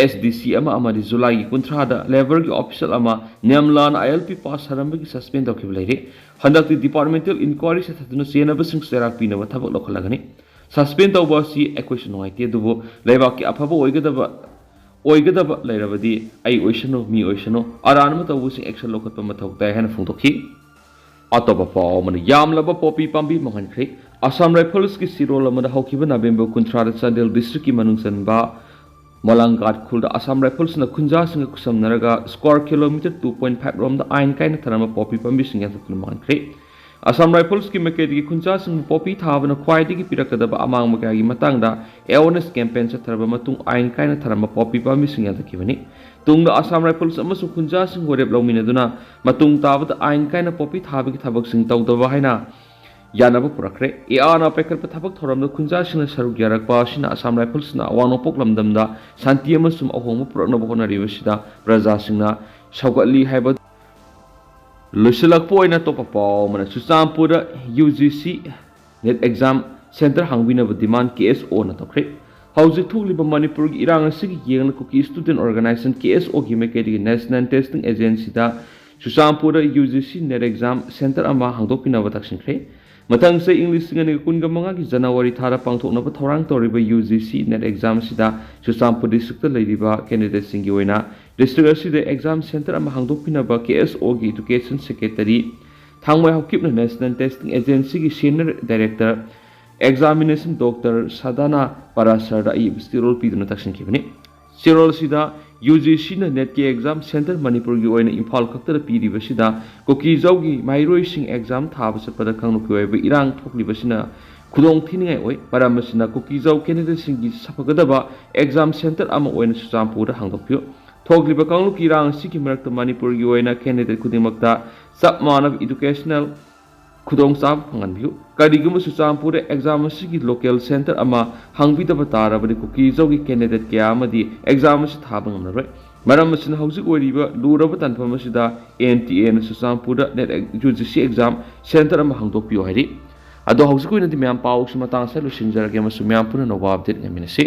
ꯑꯦꯁ ꯗꯤ ꯁꯤ ꯑꯃ ꯑꯃꯗꯤ ꯖꯨꯂꯥꯏꯒꯤ ꯀꯨꯟꯊ꯭ꯔꯥꯗ ꯂꯦꯕꯔꯒꯤ ꯑꯣꯐꯤꯁꯤꯌꯦꯜ ꯑꯃ ꯅꯤꯌꯝ ꯂꯥꯟꯅ ꯑꯥꯏ ꯑꯦꯜ ꯄꯤ ꯄꯥꯁ ꯁꯥꯔꯝꯕꯒꯤ ꯁꯁꯄꯦꯟ ꯇꯧꯈꯤꯕ ꯂꯩꯔꯦ꯫ ꯍꯟꯗꯛꯇꯤ ꯗꯤꯄꯥꯔꯠꯃꯦꯟꯇꯦꯜ ꯏꯟꯀ꯭ꯋꯥꯏꯔꯤ ꯆꯠꯊꯗꯨꯅ ꯆꯦꯟꯅꯕꯁꯤꯡ ꯆꯩꯔꯥꯛ ꯄꯤꯅꯕ ꯊꯕꯛ ꯂꯧꯈꯠꯂꯒꯅꯤ꯫ ꯁꯁꯄꯦꯟ ꯇꯧꯕ ꯑꯁꯤ ꯑꯩꯈꯣꯏꯁꯨ ꯅꯨꯡꯉꯥꯏꯇꯦ, ꯑꯗꯨꯕꯨ ꯂꯩꯕꯥꯛꯀꯤ ꯑꯐꯕ ꯑꯣꯏꯒꯗꯕ, ꯑꯣꯏꯒꯗꯕ ꯂꯩꯔꯕꯗꯤ ꯑꯩ ꯑꯣꯏꯁꯅꯨ, ꯃꯤ ꯑꯣꯏꯁꯅꯨ, ꯑꯔꯥꯟꯕ ꯇꯧꯕꯁꯤꯡ ꯑꯦꯛꯁꯟ ꯂꯧꯈꯠꯄ ꯃꯊꯧ ꯇꯥꯏ ꯍꯥꯏꯅ ꯐꯣꯡꯗꯣꯛꯈꯤ꯫ ꯑꯇꯣꯞꯄ ꯄꯥꯎ ꯑꯃꯅ, ꯌꯥꯝꯂꯕ ꯄꯣꯄꯤ ꯄꯥꯝꯕꯤ ꯃꯥꯡꯍꯟꯈ꯭ꯔꯦ꯫ ꯑꯁꯥꯝ ꯔꯥꯏꯐꯜꯁꯀꯤ ꯆꯦꯔꯣꯜ ꯑꯃꯗ ꯍꯧꯈꯤꯕ ꯅꯕꯦꯝꯕꯔ ꯀꯨꯟꯊ꯭ꯔꯥꯗ ꯆꯥꯟꯗꯦꯜ ꯗꯤꯁꯇ꯭ꯔꯤꯛꯀꯤ ꯃꯅꯨꯡ ꯆꯟꯕ ꯃꯣꯂꯥꯡꯒꯥꯠ ꯈꯨꯜꯗ Assam ꯔꯥꯏꯐꯜꯁꯅ ꯈꯨꯟꯖꯥꯁꯤꯡꯒ ꯈꯨꯠꯁꯝꯅꯔꯒ square kilometre two point five ꯔꯣꯝꯗ ꯑꯥꯏꯟ ꯀꯥꯏꯅ ꯊꯅꯝꯕ ꯄꯣꯄꯤ ꯄꯥꯝꯕꯤꯁꯤꯡ ꯌꯥꯟꯊꯠꯇꯨꯅ ꯃꯥꯡꯈ꯭ꯔꯦ꯫ ꯑꯁꯥꯝ ꯔꯥꯏꯐꯜꯁꯀꯤ ꯃꯥꯏꯀꯩꯗꯒꯤ ꯈꯨꯟꯖꯥꯁꯤꯡꯕꯨ ꯄꯣꯄꯤ ꯊꯥꯕꯅ ꯈ꯭ꯋꯥꯏꯗꯒꯤ ꯄꯤꯔꯛꯀꯗꯕ ꯑꯃꯥꯡꯕ ꯀꯌꯥꯒꯤ ꯃꯇꯥꯡꯗ awareness campaign ꯆꯠꯊꯔꯕ ꯃꯇꯨꯡ ꯑꯥꯏꯟ ꯀꯥꯏꯅ ꯊꯅꯝꯕ ꯄꯣꯄꯤ ꯄꯥꯝꯕꯤꯁꯤꯡ ꯌꯥꯟꯊꯠꯈꯤꯕꯅꯤ꯫ ꯇꯨꯡꯗ ꯑꯁꯥꯝ ꯔꯥꯏꯐꯜꯁ ꯑꯃꯁꯨꯡ ꯈꯨꯟꯖꯥꯁꯤꯡ ꯋꯥꯔꯦꯞ ꯂꯧꯃꯤꯟꯅꯗꯨꯅ ꯃꯇꯨꯡ ꯇꯥꯕꯗ ꯑꯥꯏꯟ ꯀꯥꯏꯅ ꯄꯣꯄꯤ ꯊꯥꯕꯒꯤ ꯊꯕꯛꯁꯤꯡ ꯇꯧꯗꯕ ꯍꯥꯏꯅ ꯌꯥꯅꯕ ꯄꯨꯔꯛꯈ꯭ꯔꯦ꯫ ꯑꯦ ꯑꯥꯔꯅ ꯄꯥꯏꯈꯠꯄ ꯊꯕꯛ ꯊꯧꯔꯝꯗ ꯈꯨꯟꯖꯥꯁꯤꯡꯅ ꯁꯔꯨꯛ ꯌꯥꯔꯛꯄ ꯑꯁꯤꯅ ꯑꯁꯥꯝ ꯔꯥꯏꯐꯜꯁꯅ ꯑꯋꯥꯡ ꯅꯣꯡꯄꯣꯛ ꯂꯝꯗꯝꯗ ꯁꯥꯟꯇꯤ ꯑꯃꯁꯨꯡ ꯑꯍꯣꯡꯕ ꯄꯨꯔꯛꯅꯕ ꯍꯣꯠꯅꯔꯤꯕꯁꯤꯗ ꯄ꯭ꯔꯖꯥꯁꯤꯡꯅ ꯁꯧꯒꯠꯂꯤ ꯍꯥꯏꯕ꯫ ꯂꯣꯏꯁꯤꯜꯂꯛꯄ ꯑꯣꯏꯅ ꯑꯇꯣꯞꯄ ꯄꯥꯎ ꯑꯃꯅ, ꯆꯨꯔꯆꯥꯟꯄꯨꯔꯗ U G C NET exam centre ꯍꯥꯡꯕꯤꯅꯕ demand ꯀꯦ ꯑꯦꯁ ꯑꯣꯅ ꯇꯧꯈ꯭ꯔꯦ꯫ ꯍꯧꯖꯤꯛ ꯊꯣꯛꯂꯤꯕ ꯃꯅꯤꯄꯨꯔꯒꯤ ꯏꯔꯥꯡ ꯑꯁꯤꯒꯤ ꯌꯦꯡꯅ ꯀꯨꯀꯤ ꯁ꯭ꯇꯨꯗꯦꯟꯠ ꯑꯣꯔꯒꯅꯥꯏꯖꯦꯁꯟ, ꯀꯦ ꯑꯦꯁ ꯑꯣꯒꯤ ꯃꯥꯏꯀꯩꯗꯒꯤ ꯅꯦꯁꯅꯦꯜ ꯇꯦꯁꯇꯤꯡ ꯑꯦꯖꯦꯟꯁꯤꯗ ꯆꯨꯔꯆꯥꯟꯄꯨꯔꯗ U G C NET exam centre ꯑꯃ ꯍꯥꯡꯗꯣꯛꯄꯤꯅꯕ ꯇꯛꯁꯤꯟꯈ꯭ꯔꯦ꯫ ꯃꯊꯪ ꯆꯍꯤ ꯏꯪ ꯂꯤꯁꯤꯡ ꯑꯅꯤꯒ ꯀꯨꯟꯒ ꯃꯉꯥꯒꯤ ꯖꯅꯋꯥꯔꯤ ꯊꯥꯗ ꯄꯥꯡꯊꯣꯛꯅꯕ ꯊꯧꯔꯥꯡ ꯇꯧꯔꯤꯕ U G C NET exam ꯑꯁꯤꯗ ꯆꯨꯔꯆꯥꯟꯄꯨꯔ ꯗꯤꯁꯇ꯭ꯔꯤꯛꯇ ꯂꯩꯔꯤꯕ ꯀꯦꯟꯗꯤꯗꯦꯠꯁꯤꯡꯒꯤ ꯑꯣꯏꯅ ꯗꯤꯁꯇ꯭ꯔꯤꯛ ꯑꯁꯤꯗ exam centre ꯑꯃ ꯍꯥꯡꯗꯣꯛꯄꯤꯅꯕ ꯀꯦ ꯑꯦꯁ ꯑꯣꯒꯤ ꯏꯗꯨꯀꯦꯁꯟ ꯁꯦꯀ꯭ꯔꯦꯇꯔꯤ ꯊꯥꯡꯃꯩ ꯍꯥꯎꯀꯤꯞꯅ ꯅꯦꯁꯅꯦꯜ ꯇꯦꯁꯇꯤꯡ ꯑꯦꯖꯦꯟꯁꯤꯒꯤ senior director examination doctor Sadhana ꯄꯔꯥꯁꯔꯗ ꯑꯏꯕ ꯆꯦꯔꯣꯜ ꯄꯤꯗꯨꯅ ꯇꯛꯁꯤꯟꯈꯤꯕꯅꯤ꯫ ꯆꯦꯔꯣꯜ ꯑꯁꯤꯗ ꯌꯨ ꯖꯤ ꯁꯤꯅ NETꯀꯤ exam centre ꯃꯅꯤꯄꯨꯔꯒꯤ ꯑꯣꯏꯅ ꯏꯝꯐꯥꯜ ꯈꯛꯇꯗ ꯄꯤꯔꯤꯕꯁꯤꯗ ꯀꯨꯀꯤꯖꯧꯒꯤ ꯃꯍꯩꯔꯣꯏꯁꯤꯡ exam ꯊꯥꯕ ꯆꯠꯄꯗ ꯀꯥꯡꯂꯨꯞꯀꯤ ꯑꯣꯏꯕ ꯏꯔꯥꯡ ꯊꯣꯛꯂꯤꯕꯁꯤꯅ ꯈꯨꯗꯣꯡ ꯊꯤꯅꯤꯡꯉꯥꯏ ꯑꯣꯏ꯫ ꯃꯔꯝ ꯑꯁꯤꯅ ꯀꯨꯀꯤꯖꯧ ꯀꯦꯟꯗꯤꯗꯦꯠꯁꯤꯡꯒꯤ ꯁꯐꯒꯗꯕ exam centre ꯑꯃ ꯑꯣꯏꯅ ꯆꯨꯔꯆꯥꯟꯄꯨꯔꯗ ꯍꯥꯡꯗꯣꯛꯄꯤꯌꯨ꯫ ꯊꯣꯛꯂꯤꯕ ꯀꯥꯡꯂꯨꯞꯀꯤ ꯏꯔꯥꯡ ꯑꯁꯤꯒꯤ ꯃꯔꯛꯇ ꯃꯅꯤꯄꯨꯔꯒꯤ ꯑꯣꯏꯅ ꯀꯦꯟꯗꯤꯗꯦꯠ ꯈꯨꯗꯤꯡꯃꯛꯇ ꯆꯞ ꯃꯥꯟꯅꯕ ꯏꯗꯨꯀꯦꯁꯅꯦꯜ ꯈꯨꯗꯣꯡꯆꯥꯕ ꯐꯪꯍꯟꯕꯤꯌꯨ꯫ ꯀꯔꯤꯒꯨꯝꯕ ꯆꯨꯔꯆꯥꯟꯄꯨꯔꯗ exam ꯑꯁꯤꯒꯤ local centre ꯑꯃ ꯍꯥꯡꯕꯤꯗꯕ ꯇꯥꯔꯕꯗꯤ ꯀꯨꯀꯤꯖꯧꯒꯤ ꯀꯦꯟꯗꯤꯗꯦꯠ ꯀꯌꯥ ꯑꯃꯗꯤ exam ꯑꯁꯤ ꯊꯥꯕ ꯉꯝꯂꯔꯣꯏ꯫ ꯃꯔꯝ ꯑꯁꯤꯅ ꯍꯧꯖꯤꯛ ꯑꯣꯏꯔꯤꯕ ꯂꯨꯔꯕ ꯇꯥꯟꯐꯝ ꯑꯁꯤꯗ ꯑꯦꯟ ꯇꯤ ꯑꯦꯅ ꯆꯨꯔꯆꯥꯟꯄꯨꯔꯗ NET U G C exam centre ꯑꯃ ꯍꯥꯡꯗꯣꯛꯄꯤꯌꯨ ꯍꯥꯏꯔꯤ꯫ ꯑꯗꯣ ꯍꯧꯖꯤꯛꯀꯤ ꯑꯣꯏꯅꯗꯤ ꯃꯌꯥꯝ ꯄꯥꯎꯁꯤ ꯃꯇꯥꯡ ꯑꯁꯤꯗ ꯂꯣꯏꯁꯤꯟꯖꯔꯒꯦ ꯑꯃꯁꯨꯡ ꯃꯌꯥꯝ ꯄꯨꯟꯅ ꯅꯧꯕ update ꯉꯥꯏꯃꯤꯟꯅꯁꯤ꯫